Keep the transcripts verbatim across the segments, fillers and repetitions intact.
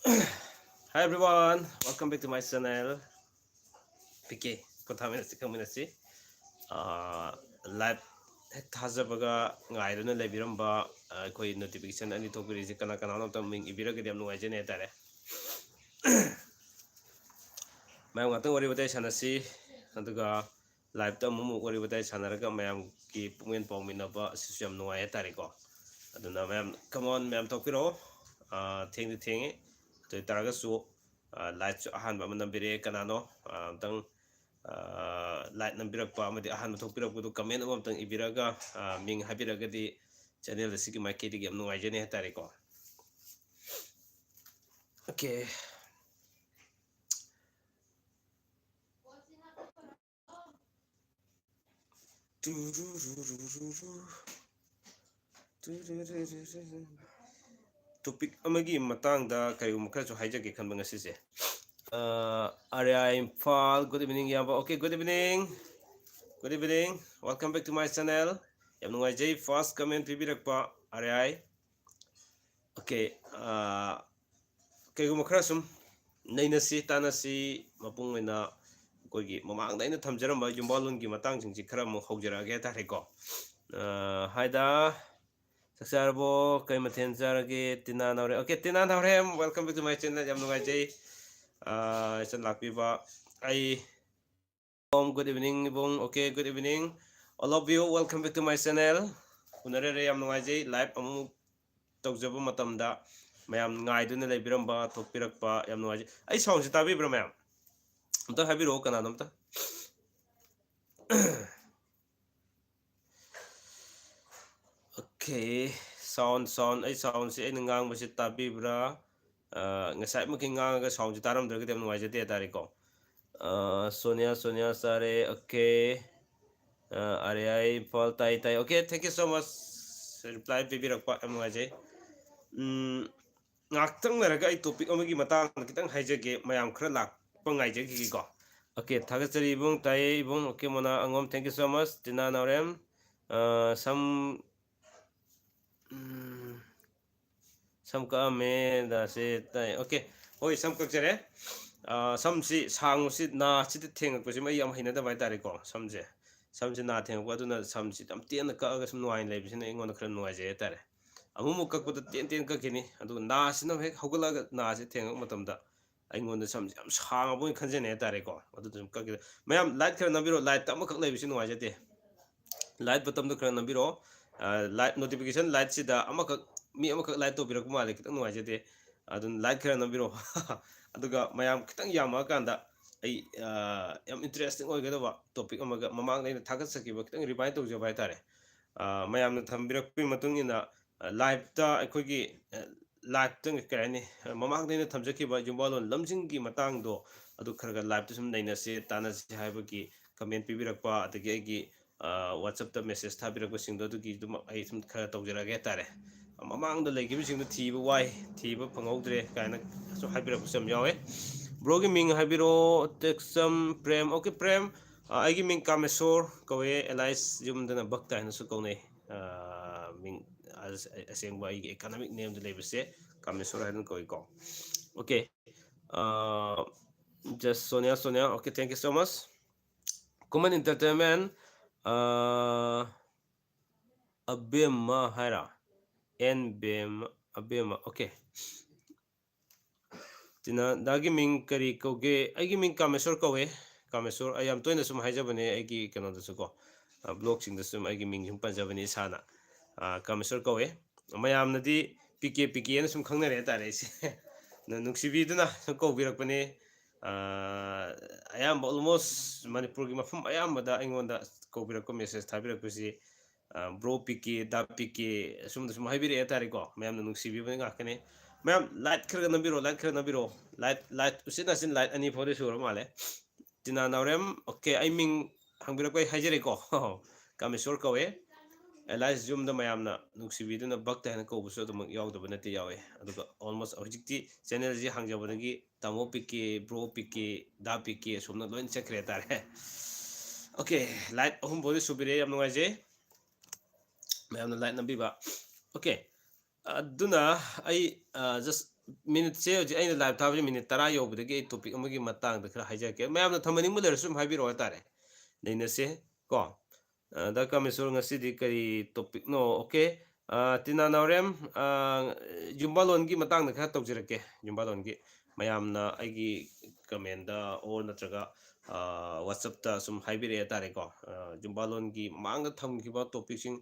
Hi everyone, welcome back to my channel. P K ꯀꯣꯊꯥꯃꯤꯟꯅꯁꯤ, ꯈꯪꯃꯤꯟꯅꯁꯤ꯫ Live ꯍꯦꯛ ꯊꯥꯖꯕꯒ ꯉꯥꯏꯗꯨꯅ ꯂꯩꯕꯤꯔꯝꯕ, ꯑ, ꯑꯩꯈꯣꯏ ꯅꯣꯇꯤꯐꯤꯀꯦꯁꯟ ꯑꯅꯤ ꯊꯣꯛꯄꯤꯔꯤꯁꯦ ꯀꯅꯥ ꯀꯅꯥꯅꯣ ꯑꯝꯇꯪ ꯃꯤꯡ ꯏꯕꯤꯔꯒꯗꯤ ꯌꯥꯝ ꯅꯨꯡꯉꯥꯏꯖꯅꯤ ꯍꯥꯏꯇꯥꯔꯦ꯫ ꯃꯌꯥꯝ ꯉꯥꯛꯇꯪ ꯋꯥꯔꯤ ꯋꯥꯇꯥꯏ ꯁꯥꯟꯅꯁꯤ, ꯑꯗꯨꯒ ꯂꯥꯏꯚꯇ ꯑꯃꯨꯛ ꯑꯃꯨꯛ ꯋꯥꯔꯤ ꯋꯥꯇꯥꯏ ꯁꯥꯟꯅꯔꯒ ꯃꯌꯥꯝꯒꯤ ꯄꯨꯛꯃꯦꯟ ꯄꯥꯎꯃꯤꯟꯅꯕ ꯑꯁꯤꯁꯨ ꯌꯥꯝ ꯅꯨꯡꯉꯥꯏ ꯍꯥꯏꯇꯥꯔꯦꯀꯣ꯫ ꯑꯗꯨꯅ ꯃꯌꯥꯝ, come on, ꯃꯌꯥꯝ ꯊꯣꯛꯄꯤꯔꯛꯑꯣ꯫ ꯑ, ꯊꯦꯡꯗꯤ ꯊꯦꯡꯉꯤ, ꯑꯗꯨ ꯑꯣꯏ ꯇꯥꯔꯒꯁꯨ, ꯑ, ꯂꯥꯏꯚꯁꯨ ꯑꯍꯥꯟꯕ ꯑꯃ ꯅꯝꯕꯤꯔꯛꯑꯦ꯫ ꯀꯅꯥꯅꯣ, ꯑ, ꯑꯝꯇꯪ, ꯑ, ꯂꯥꯏꯚ ꯅꯝꯕꯤꯔꯛꯄ ꯑꯃꯗꯤ ꯑꯍꯥꯟꯕ ꯊꯣꯛꯄꯤꯔꯛꯄꯗꯨ ꯀꯃꯦꯟ ꯑꯃ ꯑꯝꯇꯪ ꯏꯕꯤꯔꯒ, ꯑ, ꯃꯤꯡ ꯍꯥꯏꯕꯤꯔꯒꯗꯤ ꯆꯦꯅꯦꯜ ꯑꯁꯤꯒꯤ ꯃꯥꯏꯀꯩꯗꯒꯤ ꯌꯥꯝ ꯅꯨꯡꯉꯥꯏꯖꯅꯤ ꯍꯥꯏꯇꯥꯔꯦꯀꯣ꯫ ꯑꯣꯀꯦ꯫ ꯇꯣꯄꯤꯛ ꯑꯃꯒꯤ ꯃꯇꯥꯡꯗ ꯀꯔꯤꯒꯨꯝꯕ ꯈꯔꯁꯨ ꯍꯥꯏꯖꯒꯦ ꯈꯟꯕ ꯉꯁꯤꯁꯦ꯫ ꯑ, ꯑꯥꯔꯌꯥ ꯏꯝꯐꯥꯜ, good evening, ꯏꯌꯥꯝꯕ꯫ Okay, good evening. Good evening. Welcome back to my channel. ꯌꯥꯝ ꯅꯨꯡꯉꯥꯏꯖꯩ, first comment ꯄꯤꯕꯤꯔꯛꯄ ꯑꯥꯔꯌꯥ꯫ Okay, ꯑ, ꯀꯩꯒꯨꯝꯕ ꯈꯔ ꯁꯨꯝ ꯅꯩꯅꯁꯤ, ꯇꯥꯟꯅꯁꯤ, ꯃꯄꯨꯡ ꯑꯣꯏꯅ ꯑꯩꯈꯣꯏꯒꯤ ꯃꯃꯥꯡꯗ ꯑꯩꯅ ꯊꯝꯖꯔꯝꯕ ꯌꯨꯝꯕꯥꯜꯂꯣꯟꯒꯤ ꯃꯇꯥꯡꯁꯤꯡꯁꯤ ꯈꯔ ꯑꯃꯨꯛ ꯍꯧꯖꯔꯛꯑꯒꯦ ꯍꯥꯏꯇꯥꯔꯦꯀꯣ꯫ ꯑ, ꯍꯥꯏꯗ, ꯆꯥꯛ ꯆꯥꯔꯕꯣ? ꯀꯩ ꯃꯊꯦꯜ ꯆꯥꯔꯒꯦ? ꯇꯤꯅꯥ ꯅꯥꯎꯔꯦꯝ꯫ Okay, Tina Naorem, welcome back to my channel. ꯌꯥꯝ ꯅꯨꯡꯉꯥꯏꯖꯩ, ꯑ, ꯏꯆꯟ ꯂꯥꯛꯄꯤꯕ꯫ ꯑꯩ, good evening, ꯏꯕꯨꯡ꯫ Okay, good evening. All of you, welcome back to my channel. ꯎꯅꯔꯦ, ꯌꯥꯝ ꯅꯨꯡꯉꯥꯏꯖꯩ꯫ Live ꯑꯃꯨꯛ ꯇꯧꯖꯕ ꯃꯇꯝꯗ ꯃꯌꯥꯝ ꯉꯥꯏꯗꯨꯅ ꯂꯩꯕꯤꯔꯝꯕ, ꯊꯣꯛꯄꯤꯔꯛꯄ ꯌꯥꯝ ꯅꯨꯡꯉꯥꯏꯖꯩ꯫ ꯑꯩ soundꯁꯤ ꯇꯥꯕꯤꯕ꯭ꯔꯥ ꯃꯌꯥꯝ? ꯑꯝꯇ ꯍꯥꯏꯕꯤꯔꯛꯑꯣ, ꯀꯅꯥꯅꯣꯝꯇ꯫ Okay, sound, sound, ꯑꯩ soundꯁꯤ ꯑꯩꯅ ꯉꯥꯡꯕꯁꯤ ꯇꯥꯕꯤꯕ꯭ꯔꯥ? ꯑ, ꯉꯁꯥꯏꯃꯨꯛꯀꯤ ꯉꯥꯡꯉꯒ soundꯁꯤ ꯇꯥꯔꯝꯗ꯭ꯔꯒꯗꯤ ꯌꯥꯝ ꯅꯨꯡꯉꯥꯏꯖꯗꯦ ꯍꯥꯏꯇꯥꯔꯦꯀꯣ꯫ ꯑ, ꯁꯣꯅꯤꯌꯥ, ꯁꯣꯅꯤꯌꯥ ꯆꯥꯔꯦ꯫ Okay. ꯑ, ꯑꯥꯔꯌꯥ ꯏꯝꯐꯥꯜ, ꯇꯥꯏ, ꯇꯥꯏ꯫ Okay, thank you so much. Reply ꯄꯤꯕꯤꯔꯛꯄ ꯌꯥꯝ ꯅꯨꯡꯉꯥꯏꯖꯩ꯫ ꯎꯝ, ꯉꯥꯛꯇꯪ ꯂꯩꯔꯒ ꯑꯩ topic ꯑꯃꯒꯤ ꯃꯇꯥꯡꯗ ꯈꯤꯇꯪ ꯍꯥꯏꯖꯒꯦ, ꯃꯌꯥꯝ ꯈꯔ ꯂꯥꯛꯄ ꯉꯥꯏꯖꯈꯤꯒꯦꯀꯣ꯫ Okay, ꯊꯥꯒꯠꯆꯔꯤ ꯏꯕꯨꯡ, ꯇꯥꯏꯌꯦ ꯏꯕꯨꯡ꯫ Okay, ꯃꯣꯅꯥ ꯑꯉꯣꯝ, thank you so much. ꯇꯤꯅꯥ ꯅꯥꯎꯔꯦꯝ, ꯑ, ꯁꯝ, ꯎꯝ, ꯁꯝ ꯀꯛꯑꯝꯃꯦ꯫ ꯅꯥꯁꯦ ꯇꯥꯏ꯫ ꯑꯣꯀꯦ꯫ ꯍꯣꯏ, ꯁꯝ ꯀꯛꯆꯔꯦ꯫ ꯑꯥ, ꯁꯝꯁꯤ ꯁꯥꯡꯕꯁꯤ, ꯅꯥꯁꯤꯗ ꯊꯦꯡꯉꯛꯄꯁꯤ ꯑꯩ ꯌꯥꯝ ꯍꯩꯅꯗꯕ ꯍꯥꯏꯇꯥꯔꯦꯀꯣ꯫ ꯁꯝꯁꯦ, ꯁꯝꯁꯦ ꯅꯥ ꯊꯦꯡꯉꯛꯄ ꯑꯗꯨꯅ ꯁꯝꯁꯤ ꯌꯥꯝ ꯇꯦꯟꯅ ꯀꯛꯑꯒ ꯁꯨꯝ ꯅꯨꯡꯉꯥꯏꯅ ꯂꯩꯕꯁꯤꯅ ꯑꯩꯉꯣꯟꯗ ꯈꯔ ꯅꯨꯡꯉꯥꯏꯖꯩ ꯍꯥꯏꯇꯥꯔꯦ꯫ ꯑꯃꯨꯛ ꯑꯃꯨꯛ ꯀꯛꯄꯗ ꯇꯦꯟ ꯇꯦꯟ ꯀꯛꯈꯤꯅꯤ, ꯑꯗꯨꯒ ꯅꯥꯁꯤꯅ ꯍꯦꯛ ꯍꯧꯒꯠꯂꯛꯑꯒ ꯅꯥꯁꯦ ꯊꯦꯡꯉꯛꯄ ꯃꯇꯝꯗ ꯑꯩꯉꯣꯟꯗ ꯁꯝꯁꯦ ꯌꯥꯝ ꯁꯥꯡꯉꯕ ꯑꯣꯏꯅ ꯈꯟꯖꯅꯩ ꯍꯥꯏꯇꯥꯔꯦꯀꯣ꯫ ꯑꯗꯨꯗ ꯁꯨꯝ ꯀꯛꯈꯤꯗ ꯃꯌꯥꯝ ꯂꯥꯏꯠ ꯈꯔ ꯅꯝꯕꯤꯔꯣ, ꯂꯥꯏꯠꯇ ꯑꯃꯈꯛ ꯂꯩꯕꯁꯤ ꯅꯨꯡꯉꯥꯏꯖꯗꯦ꯫ ꯂꯥꯏꯠ ꯕꯇꯝꯗꯣ ꯈꯔ ꯅꯝꯕꯤꯔꯣ꯫ ꯑ, ꯂꯥꯏꯠ ꯅꯣꯇꯤꯐꯤꯀꯦꯁꯟ ꯂꯥꯏꯠꯁꯤꯗ ꯑꯃꯈꯛ, ꯃꯤ ꯑꯃꯈꯛ ꯂꯥꯏꯠ ꯇꯧꯕꯤꯔꯛꯄ ꯃꯥꯜꯂꯦ, ꯈꯤꯇꯪ ꯅꯨꯡꯉꯥꯏꯖꯗꯦ꯫ ꯑꯗꯨꯅ ꯂꯥꯏꯠ ꯈꯔ ꯅꯝꯕꯤꯔꯣ꯫ ꯑꯗꯨꯒ ꯃꯌꯥꯝ ꯈꯤꯇꯪ ꯌꯥꯝꯃꯛꯑꯀꯥꯟꯗ ꯑꯩ, ꯑ, ꯌꯥꯝ ꯏꯟꯇꯔꯦꯁꯇꯤꯡ ꯑꯣꯏꯒꯗꯕ ꯇꯣꯄꯤꯛ ꯑꯃꯒ ꯃꯃꯥꯡꯗ ꯑꯩꯅ ꯊꯥꯒꯠꯆꯈꯤꯕ ꯈꯤꯇꯪ ꯔꯤꯃꯥꯏꯟ ꯇꯧꯖꯕ ꯍꯥꯏꯇꯥꯔꯦ꯫ ꯑ, ꯃꯌꯥꯝꯅ ꯊꯝꯕꯤꯔꯛꯄꯒꯤ ꯃꯇꯨꯡ ꯏꯟꯅ, ꯑ, ꯂꯥꯏꯞꯇ ꯑꯩꯈꯣꯏꯒꯤ, ꯑ, ꯂꯥꯏꯞꯇ ꯀꯩ ꯍꯥꯏꯅꯤ, ꯑ, ꯃꯃꯥꯡꯗ ꯑꯩꯅ ꯊꯝꯖꯈꯤꯕ ꯌꯨꯝꯕꯥꯂꯣꯟ ꯂꯝꯖꯤꯡꯒꯤ ꯃꯇꯥꯡꯗꯣ ꯑꯗꯨ ꯈꯔ ꯈꯔ ꯂꯥꯏꯞꯇ ꯁꯨꯝ ꯅꯩꯅꯁꯤ, ꯇꯥꯟꯅꯁꯤ ꯍꯥꯏꯕꯒꯤ ꯀꯃꯦꯟ ꯄꯤꯕꯤꯔꯛꯄ, ꯑꯗꯒꯤ ꯑꯩꯒꯤ, ꯑ, WhatsApp-ꯇ ꯃꯦꯁꯦꯖ ꯊꯥꯕꯤꯔꯛꯄꯁꯤꯡꯗꯣ ꯑꯗꯨꯒꯤꯗꯨꯃꯛ ꯑꯩ ꯁꯨꯝ ꯈꯔ ꯇꯧꯖꯔꯛꯑꯒꯦ ꯍꯥꯏꯇꯥꯔꯦ꯫ ꯃꯃꯥꯡꯗ ꯂꯩꯈꯤꯕꯁꯤꯡꯗꯣ ꯊꯤꯕ ꯋꯥꯏ, ꯊꯤꯕ ꯐꯪꯍꯧꯗ꯭ꯔꯦ ꯀꯥꯏꯅꯁꯨ ꯍꯥꯏꯕꯤꯔꯛꯄꯁꯨ ꯌꯥꯝ ꯌꯥꯎꯋꯦ꯫ ꯕ꯭ꯔꯣꯒꯤ ꯃꯤꯡ ꯍꯥꯏꯕꯤꯔꯣ꯫ ꯇꯦꯛꯁꯝ ꯄ꯭ꯔꯦꯝ꯫ ꯑꯣꯀꯦ, ꯄ꯭ꯔꯦꯝ, ꯑ, ꯑꯩꯒꯤ ꯃꯤꯡ ꯀꯥꯃꯦꯁꯣꯔ ꯀꯧꯋꯦ, ꯑꯦꯂꯥꯏꯁ ꯌꯨꯝꯗꯅ ꯚꯛꯇ ꯍꯥꯏꯅꯁꯨ ꯀꯧꯅꯩ꯫ ꯑ, ꯃꯤꯡ ꯑꯁ-, ꯑꯁꯦꯡꯕ ꯑꯩꯒꯤ ꯑꯦꯀꯥꯗꯃꯤꯛ ꯅꯦꯝꯗ ꯂꯩꯕꯁꯦ ꯀꯥꯃꯦꯁꯣꯔ ꯍꯥꯏꯅ ꯀꯧꯏꯀꯣ꯫ ꯑꯣꯀꯦ꯫ ꯑ, just Sonia, Sonia. Okay, thank you so much꯫ ꯀꯨꯃꯟ Entertainment, ꯑ, ꯑꯕꯦꯝꯃ ꯍꯥꯏꯔ? ꯑꯦꯟ ꯕꯦꯝꯃ, ꯑꯕꯦꯝꯃ, ꯑꯣꯀꯦ꯫ ꯇꯤꯅꯥꯗꯥꯒꯤ ꯃꯤꯡ ꯀꯔꯤ ꯀꯧꯒꯦ? ꯑꯩꯒꯤ ꯃꯤꯡ ꯀꯥꯃꯦꯁꯣꯔ ꯀꯧꯋꯦ꯫ ꯀꯥꯃꯦꯁꯣꯔ, ꯑꯩ ꯌꯥꯝ ꯇꯣꯏꯅ ꯁꯨꯝ ꯍꯥꯏꯖꯕꯅꯦ ꯑꯩꯒꯤ ꯀꯩꯅꯣꯗꯁꯨ ꯀꯣ, ꯑ, ꯕ꯭ꯂꯣꯒꯁꯤꯡꯗꯁꯨ ꯁꯨꯝ ꯑꯩꯒꯤ ꯃꯤꯡ ꯁꯨꯝ ꯄꯟꯖꯕꯅꯤ ꯏꯁꯥꯅ꯫ ꯑ, ꯀꯥꯃꯦꯁꯣꯔ ꯀꯧꯋꯦ꯫ ꯃꯌꯥꯝꯅꯗꯤ ꯄꯤ ꯀꯦ, ꯄꯤ ꯀꯦ ꯍꯥꯏꯅ ꯁꯨꯝ ꯈꯪꯅꯔꯦ ꯍꯥꯏꯇꯥꯔꯦ ꯑꯩꯁꯦ꯫ ꯅ-, ꯅꯨꯡꯁꯤꯕꯤꯗꯨꯅ ꯁꯨꯝ ꯀꯧꯕꯤꯔꯛꯄꯅꯦ꯫ ꯑ, ꯑꯌꯥꯝꯕ almost ꯃꯅꯤꯄꯨꯔꯒꯤ ꯃꯐꯝ ꯑꯌꯥꯝꯕꯗ ꯑꯩꯉꯣꯟꯗ ꯀꯧꯕꯤꯔꯛꯄ, ꯃꯦꯁꯦꯖ ꯊꯥꯕꯤꯔꯛꯄꯁꯤ, ꯑ, ꯕ꯭ꯔꯣ ꯄꯤ ꯀꯦ, ꯗꯥ ꯄꯤ ꯀꯦ, ꯑꯁꯨꯝꯗ ꯁꯨꯝ ꯍꯥꯏꯕꯤꯔꯛꯑꯦ ꯍꯥꯏꯇꯥꯔꯦꯀꯣ꯫ ꯃꯌꯥꯝꯅ ꯅꯨꯡꯁꯤꯕꯤꯕꯅ ꯉꯥꯛꯇꯅꯦ꯫ ꯃꯌꯥꯝ ꯂꯥꯏꯠ ꯈꯔꯒ ꯅꯝꯕꯤꯔꯣ, ꯂꯥꯏꯠ ꯈꯔ ꯅꯝꯕꯤꯔꯣ꯫ ꯂꯥꯏꯠ, ꯂꯥꯏꯠ, ꯎꯆꯤꯟ ꯅꯥꯆꯤꯟ ꯂꯥꯏꯠ ꯑꯅꯤ ꯐꯥꯎꯗꯤ ꯁꯨꯔ ꯃꯥꯜꯂꯦ꯫ ꯇꯤꯅꯥ ꯅꯥꯎꯔꯦꯝ, ꯑꯣꯀꯦ, ꯑꯩ ꯃꯤꯡ ꯍꯪꯕꯤꯔꯛꯄ ꯑꯩ ꯍꯥꯏꯖꯔꯦꯀꯣ꯫ ꯀꯥꯃꯦꯁꯣꯔ ꯀꯧꯋꯦ꯫ ꯑꯦꯂꯥꯏꯁ ꯌꯨꯝꯗ ꯃꯌꯥꯝꯅ ꯅꯨꯡꯁꯤꯕꯤꯗꯨꯅ ꯚꯛꯇ ꯍꯥꯏꯅ ꯀꯧꯕꯁꯨ ꯑꯗꯨꯃꯛ ꯌꯥꯎꯗꯕ ꯅꯠꯇꯦ, ꯌꯥꯎꯋꯦ꯫ ꯑꯗꯨꯒ almost ꯍꯧꯖꯤꯛꯇꯤ ꯆꯦꯅꯦꯜꯁꯤ ꯍꯥꯡꯖꯕꯗꯒꯤ ꯇꯥꯃꯣ P K, bro P K, ꯗꯥ ꯄꯤ ꯀꯦ ꯑꯁꯣꯝꯅ ꯂꯣꯏꯅ ꯆꯠꯈ꯭ꯔꯦ ꯍꯥꯏꯇꯥꯔꯦ꯫ ꯑꯣꯀꯦ, ꯂꯥꯏꯠ ꯑꯍꯨꯝ ꯐꯥꯎꯗꯤ ꯁꯨꯕꯤꯔꯦ, ꯌꯥꯝ ꯅꯨꯡꯉꯥꯏꯖꯩ ꯃꯌꯥꯝꯅ ꯂꯥꯏꯠ ꯅꯝꯕꯤꯕ꯫ ꯑꯣꯀꯦ, ꯑꯗꯨꯅ ꯑꯩ ꯖꯁ ꯃꯤꯅꯤꯠꯁꯦ, ꯍꯧꯖꯤꯛ ꯑꯩꯅ ꯂꯥꯏꯞ ꯊꯥꯕꯁꯦ ꯃꯤꯅꯤꯠ ꯇꯔꯥ ꯌꯧꯕꯗꯒꯤ ꯑꯩ ꯇꯣꯄꯤꯛ ꯑꯃꯒꯤ ꯃꯇꯥꯡꯗ ꯈꯔ ꯍꯥꯏꯖꯔꯛꯀꯦ꯫ ꯃꯌꯥꯝꯅ ꯊꯝꯍꯟꯅꯤꯡꯕ ꯂꯩꯔꯁꯨ ꯑꯗꯨꯝ ꯍꯥꯏꯕꯤꯔꯛꯑꯣ ꯍꯥꯏꯇꯥꯔꯦ, ꯅꯩꯅꯁꯦ ꯀꯣ꯫ ꯑ, ꯗꯥ ꯀꯥꯃꯦꯁꯣꯔ, ꯉꯁꯤꯗꯤ ꯀꯔꯤ ꯇꯣꯄꯤꯛꯅꯣ? ꯑꯣꯀꯦ, ꯑ, ꯇꯤꯅꯥ ꯅꯥꯎꯔꯦꯝ, ꯑ, ꯌꯨꯝꯕꯥꯂꯣꯟꯒꯤ ꯃꯇꯥꯡꯗ ꯈꯔ ꯇꯧꯖꯔꯛꯀꯦ꯫ ꯌꯨꯝꯕꯥꯂꯣꯟꯒꯤ ꯃꯌꯥꯝꯅ ꯑꯩꯒꯤ ꯀꯃꯦꯟꯗ ꯑꯣꯔ ꯅꯠꯇ꯭ꯔꯒ ꯋꯥꯆꯞꯇ ꯁꯨꯝ ꯍꯥꯏꯕꯤꯔꯛꯑꯦ ꯍꯥꯏꯇꯥꯔꯦꯀꯣ꯫ ꯑ, ꯌꯨꯝꯕꯥꯂꯣꯟꯒꯤ ꯃꯃꯥꯡꯗ ꯊꯝꯈꯤꯕ ꯇꯣꯄꯤꯛꯁꯤꯡ,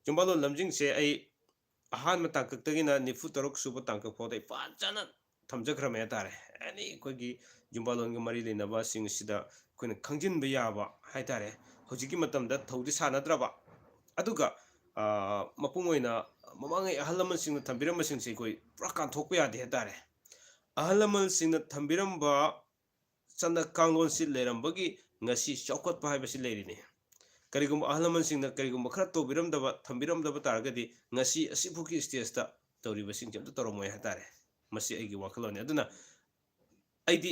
ꯌꯨꯝꯕꯥꯂꯣꯟ ꯂꯝꯖꯤꯡꯁꯦ ꯑꯩ ꯑꯍꯥꯟꯕ ꯇꯥꯡꯀꯛꯇꯒꯤꯅ ꯅꯤꯐꯨ ꯇꯔꯨꯛ ꯁꯨꯕ ꯇꯥꯡꯀꯛ ꯐꯥꯎꯗ ꯑꯩ ꯐꯖꯅ ꯊꯝꯖꯈ꯭ꯔꯝꯃꯦ ꯍꯥꯏꯇꯥꯔꯦ꯫ ꯑꯦꯅꯤ ꯑꯩꯈꯣꯏꯒꯤ ꯌꯨꯝꯕꯥꯂꯣꯟꯒ ꯃꯔꯤ ꯂꯩꯅꯕꯁꯤꯡ ꯑꯁꯤꯗ ꯑꯩꯈꯣꯏꯅ ꯈꯪꯖꯤꯟꯕ ꯌꯥꯕ ꯍꯥꯏꯇꯥꯔꯦ꯫ ꯍꯧꯖꯤꯛꯀꯤ ꯃꯇꯝꯗ ꯊꯧꯗꯤ ꯁꯥꯟꯅꯗ꯭ꯔꯕ, ꯑꯗꯨꯒ, ꯑ, ꯃꯄꯨꯡ ꯑꯣꯏꯅ ꯃꯃꯥꯡꯉꯩ ꯑꯍꯜ ꯂꯃꯟꯁꯤꯡꯅ ꯊꯝꯕꯤꯔꯝꯕꯁꯤꯡꯁꯦ ꯑꯩꯈꯣꯏ ꯄꯨꯔꯥ ꯀꯥꯟꯊꯣꯛꯄ ꯌꯥꯗꯦ ꯍꯥꯏꯇꯥꯔꯦ꯫ ꯑꯍꯜ ꯂꯃꯟꯁꯤꯡꯅ ꯊꯝꯕꯤꯔꯝꯕ ꯆꯠꯅ ꯀꯥꯡꯂꯣꯟꯁꯤ ꯂꯩꯔꯝꯕꯒꯤ ꯉꯁꯤ ꯆꯥꯎꯈꯠꯄ ꯍꯥꯏꯕꯁꯤ ꯂꯩꯔꯤꯅꯤ꯫ ꯀꯔꯤꯒꯨꯝꯕ ꯑꯍꯜ ꯂꯃꯟꯁꯤꯡꯅ ꯀꯔꯤꯒꯨꯝꯕ ꯈꯔ ꯇꯧꯕꯤꯔꯝꯗꯕ, ꯊꯝꯕꯤꯔꯝꯗꯕ ꯇꯥꯔꯒꯗꯤ ꯉꯁꯤ ꯑꯁꯤꯐꯥꯎꯒꯤ ꯁ꯭ꯇꯦꯖꯇ ꯇꯧꯔꯤꯕꯁꯤꯡꯁꯦ ꯑꯝꯇ ꯇꯧꯔꯝꯃꯣꯏ ꯍꯥꯏꯇꯥꯔꯦ꯫ ꯃꯁꯤ ꯑꯩꯒꯤ ꯋꯥꯈꯜꯂꯣꯟꯅꯤ꯫ ꯑꯗꯨꯅ ꯑꯩꯗꯤ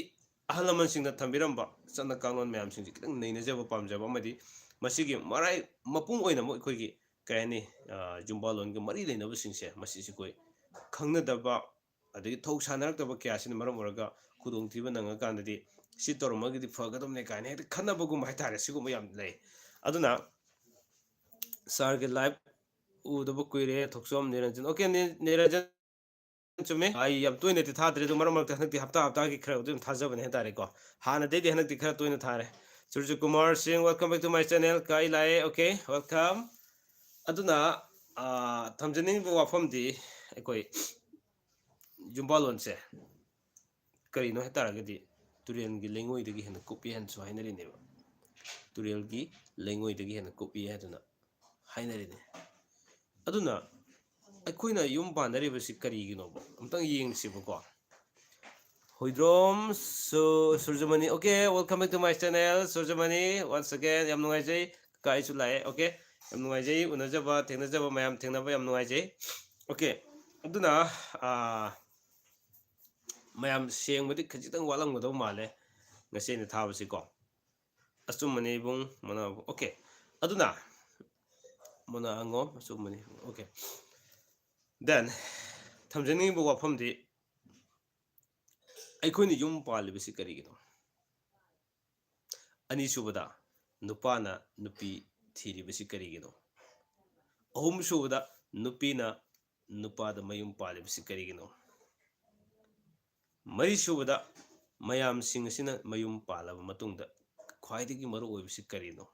ꯑꯍꯜ ꯂꯃꯟꯁꯤꯡꯅ ꯊꯝꯕꯤꯔꯝꯕ ꯆꯠꯅ ꯀꯥꯡꯂꯣꯟ ꯃꯌꯥꯝꯁꯤꯡꯁꯦ ꯈꯤꯇꯪ ꯅꯩꯅꯖꯕ ꯄꯥꯝꯖꯕ ꯑꯃꯗꯤ ꯃꯁꯤꯒꯤ ꯃꯔꯥꯏ ꯃꯄꯨꯡ ꯑꯣꯏꯅꯃꯛ ꯑꯩꯈꯣꯏꯒꯤ, ꯀꯩ ꯍꯥꯏꯅꯤ, ꯑ, ꯌꯨꯝꯕꯥꯂꯣꯟꯒ ꯃꯔꯤ ꯂꯩꯅꯕꯁꯤꯡꯁꯦ ꯃꯁꯤꯁꯦ ꯑꯩꯈꯣꯏ ꯈꯪꯅꯗꯕ, ꯑꯗꯒꯤ ꯊꯧ ꯁꯥꯟꯅꯔꯛꯇꯕ ꯀꯌꯥꯁꯤꯅ ꯃꯔꯝ ꯑꯣꯏꯔꯒ ꯈꯨꯗꯣꯡꯊꯤꯕ ꯅꯪꯉꯀꯥꯟꯗꯗꯤ ꯁꯤ ꯇꯧꯔꯝꯃꯒꯗꯤ ꯐꯒꯗꯕꯅꯦ ꯀꯥꯏꯅ ꯍꯦꯛꯇ ꯈꯟꯅꯕꯒꯨꯝꯕ ꯍꯥꯏꯇꯥꯔꯦ꯫ ꯁꯤꯒꯨꯝꯕ ꯌꯥꯝ ꯂꯩ꯫ ꯑꯗꯨꯅ ꯁꯥꯔꯒꯤ ꯂꯥꯏꯞ ꯎꯗꯕ ꯀꯨꯏꯔꯦ, ꯊꯣꯛꯆꯣꯝ ꯅꯤꯔꯟꯖꯟ꯫ ꯑꯣꯀꯦ, ꯅꯤ-, ꯅꯤꯔꯟꯖꯟ, ꯆꯨꯝꯃꯦ꯫ ꯑꯩ ꯌꯥꯝ ꯇꯣꯏꯅꯗꯤ ꯊꯥꯗ꯭ꯔꯦ, ꯑꯗꯨ ꯃꯔꯛ ꯃꯔꯛꯇ ꯍꯟꯗꯛꯇꯤ ꯍꯞꯇꯥ ꯍꯞꯇꯥꯒꯤ ꯈꯔ ꯑꯗꯨꯝ ꯊꯥꯖꯕꯅꯦ ꯍꯥꯏꯇꯥꯔꯦꯀꯣ꯫ ꯍꯥꯟꯅꯗꯩꯗꯤ ꯍꯟꯗꯛꯇꯤ ꯈꯔ ꯇꯣꯏꯅ ꯊꯥꯔꯦ꯫ ꯁꯨꯔꯖ ꯀꯨꯃꯥꯔ ꯁꯤꯡ, welcome back to my channel꯫ ꯀꯥꯏ ꯂꯥꯛꯑꯦ? Okay, welcome꯫ ꯑꯗꯨꯅ, ꯑ, ꯊꯝꯖꯅꯤꯡꯉꯤꯕ ꯋꯥꯐꯝꯗꯤ ꯑꯩꯈꯣꯏ ꯌꯨꯝꯕꯥꯂꯣꯟꯁꯦ ꯀꯔꯤꯅꯣ ꯍꯥꯏꯇꯥꯔꯒꯗꯤ ꯇꯨꯔꯦꯜꯒꯤ ꯂꯩꯉꯣꯏꯗꯒꯤ ꯍꯦꯟꯅ ꯀꯨꯞꯄꯤ ꯍꯥꯏꯅꯁꯨ ꯍꯥꯏꯅꯔꯤꯅꯦꯕ꯫ ꯇꯨꯔꯦꯜꯒꯤ ꯂꯩꯉꯣꯏꯗꯒꯤ ꯍꯦꯟꯅ ꯀꯨꯞꯄꯤ ꯍꯥꯏꯗꯨꯅ ꯍꯥꯏꯅꯔꯤꯅꯦ꯫ ꯑꯗꯨꯅ ꯑꯩꯈꯣꯏꯅ ꯌꯨꯝ ꯄꯥꯟꯅꯔꯤꯕꯁꯤ ꯀꯔꯤꯒꯤꯅꯣꯕ? ꯑꯝꯇꯪ ꯌꯦꯡꯁꯤꯕꯀꯣ꯫ ꯍꯨꯏꯗ꯭ꯔꯣꯝ ꯁꯨ-, ꯁꯨꯔꯖꯃꯅꯤ꯫ Okay, welcome back to my channel, ꯁꯨꯔꯖꯃꯅꯤ꯫ Once again, ꯌꯥꯝ ꯅꯨꯡꯉꯥꯏꯖꯩ꯫ ꯀꯀꯥ ꯑꯩꯁꯨ ꯂꯥꯛꯑꯦ꯫ ꯑꯣꯀꯦ, ꯌꯥꯝ ꯅꯨꯡꯉꯥꯏꯖꯩ꯫ ꯎꯅꯖꯕ, ꯊꯦꯡꯅꯖꯕ ꯃꯌꯥꯝ ꯊꯦꯡꯅꯕ ꯌꯥꯝ ꯅꯨꯡꯉꯥꯏꯖꯩ꯫ ꯑꯣꯀꯦ, ꯑꯗꯨꯅ, ꯑꯥ, ꯃꯌꯥꯝ ꯁꯦꯡꯕꯗꯤ ꯈꯖꯤꯛꯇꯪ ꯋꯥꯠꯂꯝꯒꯗꯧ ꯃꯥꯜꯂꯦ ꯉꯁꯤ ꯑꯩꯅ ꯊꯥꯕꯁꯤꯀꯣ꯫ ꯑꯆꯨꯝꯕꯅꯤ ꯏꯕꯨꯡ, ꯃꯅꯥ, ꯑꯣꯀꯦ꯫ ꯑꯗꯨꯅ, ꯃꯅꯥ ꯑꯉꯣꯝ, ꯑꯆꯨꯝꯕꯅꯤ꯫ ꯑꯣꯀꯦ꯫ Then, ꯊꯝꯖꯅꯤꯡꯉꯤꯕ ꯋꯥꯐꯝꯗꯤ, ꯑꯩꯈꯣꯏꯅ ꯌꯨꯝ ꯄꯥꯜꯂꯤꯕꯁꯤ ꯀꯔꯤꯒꯤꯅꯣ? ꯑꯅꯤꯁꯨꯕꯗ, ꯅꯨꯄꯥꯅ ꯅꯨꯄꯤ ꯊꯤꯔꯤꯕꯁꯤ ꯀꯔꯤꯒꯤꯅꯣ? ꯑꯍꯨꯝꯁꯨꯕꯗ, ꯅꯨꯄꯤꯅ ꯅꯨꯄꯥꯗ ꯃꯌꯨꯝ ꯄꯥꯜꯂꯤꯕꯁꯤ ꯀꯔꯤꯒꯤꯅꯣ? ꯃꯔꯤꯁꯨꯕꯗ, ꯃꯌꯥꯝꯁꯤꯡ ꯑꯁꯤꯅ ꯃꯌꯨꯝ ꯄꯥꯜꯂꯕ ꯃꯇꯨꯡꯗ ꯈ꯭ꯋꯥꯏꯗꯒꯤ ꯃꯔꯨ ꯑꯣꯏꯕꯁꯤ ꯀꯔꯤꯅꯣ?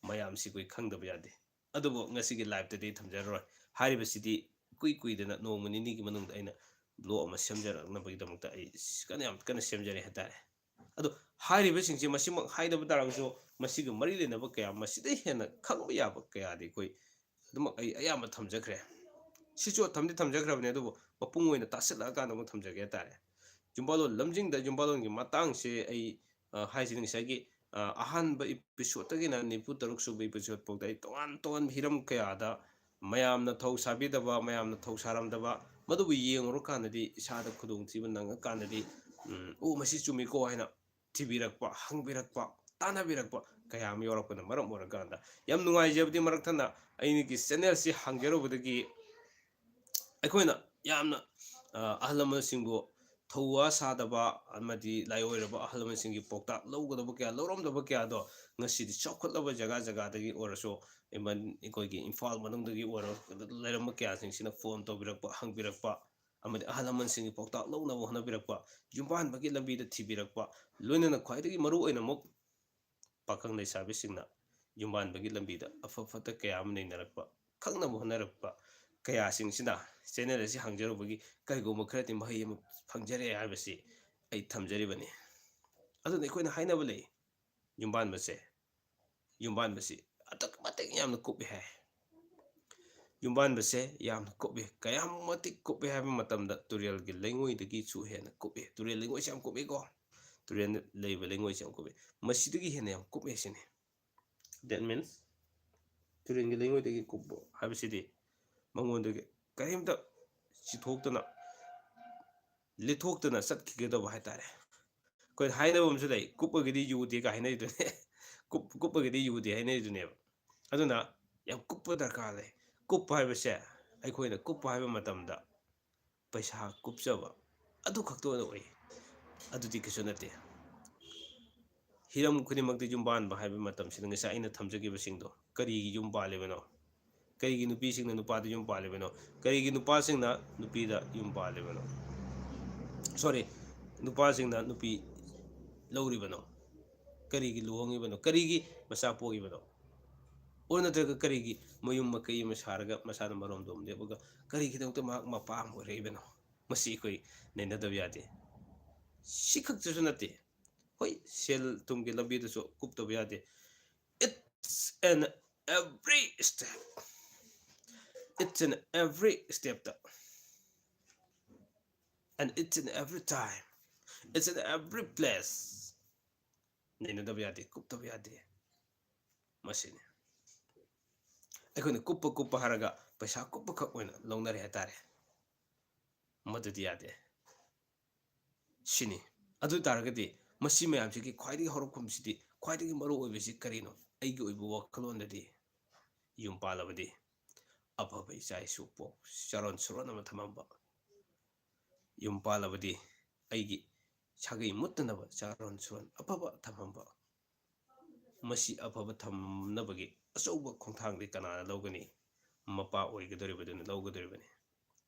ꯃꯌꯥꯝꯁꯤ ꯑꯩꯈꯣꯏ ꯈꯪꯗꯕ ꯌꯥꯗꯦ꯫ ꯑꯗꯨꯕꯨ ꯉꯁꯤꯒꯤ live ꯇꯗꯤ ꯊꯝꯖꯔꯔꯣꯏ꯫ ꯍꯥꯏꯔꯤꯕꯁꯤꯗꯤ ꯏꯀꯨꯏ ꯀꯨꯏꯗꯅ ꯅꯣꯡꯃ ꯅꯤꯅꯤꯒꯤ ꯃꯅꯨꯡꯗ ꯑꯩꯅ vlog ꯑꯃ ꯁꯦꯝꯖꯔꯛꯅꯕꯒꯤꯗꯃꯛꯇ ꯑꯩ ꯀꯟꯅ, ꯌꯥꯝ ꯀꯟꯅ ꯁꯦꯝꯖꯔꯤ ꯍꯥꯏꯇꯥꯔꯦ꯫ ꯑꯗꯣ ꯍꯥꯏꯔꯤꯕꯁꯤꯡꯁꯦ ꯃꯁꯤꯃꯛ ꯍꯥꯏꯗꯕ ꯇꯥꯔꯒꯁꯨ, ꯃꯁꯤꯒ ꯃꯔꯤ ꯂꯩꯅꯕ ꯀꯌꯥ, ꯃꯁꯤꯗꯩ ꯍꯦꯟꯅ ꯈꯪꯕ ꯌꯥꯕ ꯀꯌꯥꯗꯤ ꯑꯩꯈꯣꯏ ꯑꯗꯨꯃꯛ ꯑꯩ ꯑꯌꯥꯝꯕ ꯊꯝꯖꯈ꯭ꯔꯦ꯫ ꯁꯤꯁꯨ ꯊꯝꯗꯤ ꯊꯝꯖꯈ꯭ꯔꯕꯅꯦ, ꯑꯗꯨꯕꯨ ꯃꯄꯨꯡ ꯑꯣꯏꯅ ꯇꯥꯁꯤꯜꯂꯛꯑꯀꯥꯟꯗ ꯑꯃꯨꯛ ꯊꯝꯖꯒꯦ ꯍꯥꯏꯇꯥꯔꯦ꯫ ꯌꯨꯝꯕꯥꯂꯣꯟ ꯂꯝꯖꯤꯡꯗ ꯌꯨꯝꯕꯥꯂꯣꯟꯒꯤ ꯃꯇꯥꯡꯁꯦ ꯑꯩ, ꯑ, ꯍꯥꯏꯁꯤꯅꯤ ꯉꯁꯥꯏꯒꯤ, ꯑ, ꯑꯍꯥꯟꯕ episode ꯇꯒꯤꯅ ꯅꯤꯐꯨ ꯇꯔꯨꯛ ꯁꯨꯕ episode ꯐꯥꯎꯗ ꯑꯩ ꯇꯣꯉꯥꯟ ꯇꯣꯉꯥꯟꯕ ꯍꯤꯔꯝ ꯀꯌꯥꯗ ꯃꯌꯥꯝꯅ ꯊꯧ ꯁꯥꯕꯤꯗꯕ, ꯃꯌꯥꯝꯅ ꯊꯧ ꯁꯥꯔꯝꯗꯕ, ꯃꯗꯨꯕꯨ ꯌꯦꯡꯉꯨꯔꯀꯥꯟꯗꯗꯤ ꯏꯁꯥꯗ ꯈꯨꯗꯣꯡꯊꯤꯕ ꯅꯪꯉꯀꯥꯟꯗꯗꯤ, ꯎꯝ, "ꯑꯣ, ꯃꯁꯤ ꯆꯨꯝꯃꯤꯀꯣ" ꯍꯥꯏꯅ ꯊꯤꯕꯤꯔꯛꯄ, ꯍꯪꯕꯤꯔꯛꯄ, ꯇꯥꯟꯅꯕꯤꯔꯛꯄ ꯀꯌꯥ ꯑꯃ ꯌꯥꯎꯔꯛꯄꯅ ꯃꯔꯝ ꯑꯣꯏꯔꯀꯥꯟꯗ ꯌꯥꯝ ꯅꯨꯡꯉꯥꯏꯖꯕꯗꯤ, ꯃꯔꯛ ꯊꯠꯅ ꯑꯩꯒꯤ channel ꯁꯤ ꯍꯥꯡꯖꯔꯨꯕꯗꯒꯤ ꯑꯩꯈꯣꯏꯅ ꯌꯥꯝꯅ, ꯑ, ꯑꯍꯜ ꯂꯃꯟꯁꯤꯡꯕꯨ ꯊꯧꯋꯥ ꯁꯥꯗꯕ ꯑꯃꯗꯤ ꯂꯥꯏꯑꯣꯏꯔꯕ ꯑꯍꯜ ꯂꯃꯟꯁꯤꯡꯒꯤ ꯄꯥꯎꯇꯥꯛ ꯂꯧꯒꯗꯕ ꯀꯌꯥ, ꯂꯧꯔꯝꯗꯕ ꯀꯌꯥꯗꯣ ꯉꯁꯤꯗꯤ ꯆꯥꯎꯈꯠꯂꯕ ꯖꯒꯥ ꯖꯒꯥꯗꯒꯤ ꯑꯣꯏꯔꯁꯨ, even ꯑꯩꯈꯣꯏꯒꯤ ꯏꯝꯐꯥꯜ ꯃꯅꯨꯡꯗꯒꯤ ꯑꯣꯏꯔꯣ, ꯂꯩꯔꯝꯕ ꯀꯌꯥꯁꯤꯡꯁꯤꯅ phone ꯇꯧꯕꯤꯔꯛꯄ, ꯍꯪꯕꯤꯔꯛꯄ, ꯑꯃꯗꯤ ꯑꯍꯜ ꯂꯃꯟꯁꯤꯡꯒꯤ ꯄꯥꯎꯇꯥꯛ ꯂꯧꯅꯕ ꯍꯣꯠꯅꯕꯤꯔꯛꯄ, ꯌꯨꯝꯕꯥꯟꯕꯒꯤ ꯂꯝꯕꯤꯗ ꯊꯤꯕꯤꯔꯛꯄ, ꯂꯣꯏꯅꯅ ꯈ꯭ꯋꯥꯏꯗꯒꯤ ꯃꯔꯨ ꯑꯣꯏꯅ ꯑꯃꯨꯛ ꯄꯥꯈꯪ ꯂꯩꯁꯥꯕꯤꯁꯤꯡꯅ ꯌꯨꯝꯕꯥꯟꯕꯒꯤ ꯂꯝꯕꯤꯗ ꯑꯐ ꯐꯠꯇ ꯀꯌꯥ ꯑꯃ ꯅꯩꯅꯔꯛꯄ, ꯈꯪꯅꯕ ꯍꯣꯠꯅꯔꯛꯄ ꯀꯌꯥꯁꯤꯡꯁꯤꯅ channel ꯑꯁꯤ ꯍꯥꯡꯖꯔꯨꯕꯒꯤ ꯀꯔꯤꯒꯨꯝꯕ ꯈꯔꯗꯤ ꯃꯍꯩ ꯑꯃ ꯐꯪꯖꯔꯦ ꯍꯥꯏꯕꯁꯤ ꯑꯩ ꯊꯝꯖꯔꯤꯕꯅꯤ꯫ ꯑꯗꯨꯅ ꯑꯩꯈꯣꯏꯅ ꯍꯥꯏꯅꯕ ꯂꯩ, ꯌꯨꯝꯕꯥꯟꯕꯁꯦ, ꯌꯨꯝꯕꯥꯟꯕꯁꯤ ꯑꯗꯨꯛꯀꯤ ꯃꯇꯤꯛ ꯌꯥꯝꯅ ꯀꯨꯞꯏ ꯍꯥꯏ꯫ ꯌꯨꯝꯕꯥꯟꯕꯁꯦ ꯌꯥꯝꯅ ꯀꯨꯞꯏ꯫ ꯀꯌꯥꯝ ꯃꯇꯤꯛ ꯀꯨꯞꯏ ꯍꯥꯏꯕ ꯃꯇꯝꯗ, ꯇꯨꯔꯦꯜꯒꯤ ꯂꯩꯉꯣꯏꯗꯒꯤꯁꯨ ꯍꯦꯟꯅ ꯀꯨꯞꯏ꯫ ꯇꯨꯔꯦꯜ ꯂꯩꯉꯣꯏꯁꯦ ꯌꯥꯝ ꯀꯨꯞꯏꯀꯣ꯫ ꯇꯨꯔꯦꯜꯗ ꯂꯩꯕ ꯂꯩꯉꯣꯏꯁꯦ ꯌꯥꯝ ꯀꯨꯞꯏ꯫ ꯃꯁꯤꯗꯒꯤ ꯍꯦꯟꯅ ꯌꯥꯝ ꯀꯨꯞꯏ ꯁꯤꯅꯤ꯫ That means, ꯇꯨꯔꯦꯜꯒꯤ ꯂꯩꯉꯣꯏꯗꯒꯤ ꯀꯨꯞꯄ ꯍꯥꯏꯕꯁꯤꯗꯤ ꯃꯉꯣꯟꯗꯒꯤ ꯀꯔꯤꯝꯇ ꯆꯤꯊꯣꯛꯇꯅ, ꯂꯤꯊꯣꯛꯇꯅ ꯆꯠꯈꯤꯒꯗꯕ ꯍꯥꯏꯇꯥꯔꯦ꯫ ꯑꯩꯈꯣꯏ ꯍꯥꯏꯅꯕ ꯑꯃꯁꯨ ꯂꯩ, "ꯀꯨꯞꯄꯒꯤꯗꯤ ꯌꯨꯗꯦ" ꯀꯥꯏ ꯍꯥꯏꯅꯔꯤꯗꯨꯅꯦ꯫ ꯀꯨꯞ-, ꯀꯨꯞꯄꯒꯤꯗꯤ ꯌꯨꯗꯦ ꯍꯥꯏꯅꯔꯤꯗꯨꯅꯦꯕ꯫ ꯑꯗꯨꯅ ꯌꯥꯝ ꯀꯨꯞꯄ ꯗꯔꯀꯥꯔ ꯂꯩ꯫ ꯀꯨꯞꯄ ꯍꯥꯏꯕꯁꯦ ꯑꯩꯈꯣꯏꯅ ꯀꯨꯞꯄ ꯍꯥꯏꯕ ꯃꯇꯝꯗ ꯄꯩꯁꯥ ꯀꯨꯞꯆꯕ ꯑꯗꯨ ꯈꯛꯇ ꯑꯣꯏꯅ ꯎꯏ꯫ ꯑꯗꯨꯗꯤ ꯀꯩꯁꯨ ꯅꯠꯇꯦ꯫ ꯍꯤꯔꯝ ꯈꯨꯗꯤꯡꯃꯛꯇ ꯌꯨꯝ ꯄꯥꯟꯕ ꯍꯥꯏꯕ ꯃꯇꯝꯁꯤꯗ ꯉꯁꯥꯏ ꯑꯩꯅ ꯊꯝꯖꯈꯤꯕꯁꯤꯡꯗꯣ ꯀꯔꯤꯒꯤ ꯌꯨꯝ ꯄꯥꯜꯂꯤꯕꯅꯣ? ꯀꯔꯤꯒꯤ ꯅꯨꯄꯤꯁꯤꯡꯅ ꯅꯨꯄꯥꯗ ꯌꯨꯝ ꯄꯥꯜꯂꯤꯕꯅꯣ? ꯀꯔꯤꯒꯤ ꯅꯨꯄꯥꯁꯤꯡꯅ ꯅꯨꯄꯤꯗ ꯌꯨꯝ ꯄꯥꯜꯂꯤꯕꯅꯣ? ꯁꯣꯔꯤ, ꯅꯨꯄꯥꯁꯤꯡꯅ ꯅꯨꯄꯤ ꯂꯧꯔꯤꯕꯅꯣ? ꯀꯔꯤꯒꯤ ꯂꯨꯍꯣꯡꯉꯤꯕꯅꯣ? ꯀꯔꯤꯒꯤ ꯃꯆꯥ ꯄꯣꯛꯏꯕꯅꯣ? ꯑꯣꯔ ꯅꯠꯇ꯭ꯔꯒ ꯀꯔꯤꯒꯤ ꯃꯌꯨꯝ ꯃꯀꯩ ꯑꯃ ꯁꯥꯔꯒ ꯃꯁꯥꯅ ꯃꯔꯣꯝꯗꯣꯝ ꯂꯦꯞꯄꯒ ꯀꯔꯤꯒꯤꯗꯃꯛꯇ ꯃꯍꯥꯛ ꯃꯄꯥ ꯑꯃ ꯑꯣꯏꯔꯛꯏꯕꯅꯣ? ꯃꯁꯤ ꯑꯩꯈꯣꯏ ꯅꯩꯅꯗꯕ ꯌꯥꯗꯦ꯫ ꯁꯤꯈꯛꯇꯁꯨ ꯅꯠꯇꯦ, ꯍꯣꯏ, ꯁꯦꯜ ꯊꯨꯝꯒꯤ ꯂꯝꯕꯤꯗꯁꯨ ꯀꯨꯞꯇꯕ ꯌꯥꯗꯦ꯫ It's an every step, it's an every step ꯇ, and it's in every time, it's in every place. ꯅꯩꯅꯗꯕ ꯌꯥꯗꯦ, ꯀꯨꯞꯇꯕ ꯌꯥꯗꯦ꯫ ꯃꯁꯤꯅꯤ꯫ ꯑꯩꯈꯣꯏꯅ ꯀꯨꯞꯄ ꯀꯨꯞꯄ ꯍꯥꯏꯔꯒ ꯄꯩꯁꯥ ꯀꯨꯞꯄꯈꯛ ꯑꯣꯏꯅ ꯂꯧꯅꯔꯦ ꯍꯥꯏꯇꯥꯔꯦ꯫ ꯃꯗꯨꯗꯤ ꯌꯥꯗꯦ꯫ ꯁꯤꯅꯤ꯫ ꯑꯗꯨ ꯑꯣꯏ ꯇꯥꯔꯒꯗꯤ ꯃꯁꯤ ꯃꯌꯥꯝꯁꯤꯒꯤ ꯈ꯭ꯋꯥꯏꯗꯒꯤ ꯍꯧꯔꯛꯐꯝꯁꯤꯗꯤ, ꯈ꯭ꯋꯥꯏꯗꯒꯤ ꯃꯔꯨ ꯑꯣꯏꯕꯁꯤ ꯀꯔꯤꯅꯣ? ꯑꯩꯒꯤ ꯑꯣꯏꯕ ꯋꯥꯈꯜꯂꯣꯟꯗꯗꯤ ꯌꯨꯝ ꯄꯥꯜꯂꯕꯗꯤ ꯑꯐꯕ ꯏꯆꯥ ꯏꯁꯨ ꯄꯣꯛ, ꯆꯥꯔꯣꯟ ꯁꯨꯔꯣꯟ ꯑꯃ ꯊꯝꯃꯝꯕ꯫ ꯌꯨꯝ ꯄꯥꯜꯂꯕꯗꯤ ꯑꯩꯒꯤ ꯁꯥꯒꯩ ꯃꯨꯠꯇꯅꯕ ꯆꯥꯔꯣꯟ ꯁꯨꯔꯣꯟ ꯑꯐꯕ ꯊꯝꯃꯝꯕ꯫ ꯃꯁꯤ ꯑꯐꯕ ꯊꯝꯅꯕꯒꯤ ꯑꯆꯧꯕ ꯈꯣꯡꯊꯥꯡꯗꯤ ꯀꯅꯥꯅ ꯂꯧꯒꯅꯤ? ꯃꯄꯥ ꯑꯣꯏꯒꯗꯧꯔꯤꯕꯗꯨꯅ ꯂꯧꯒꯗꯧꯔꯤꯕꯅꯤ꯫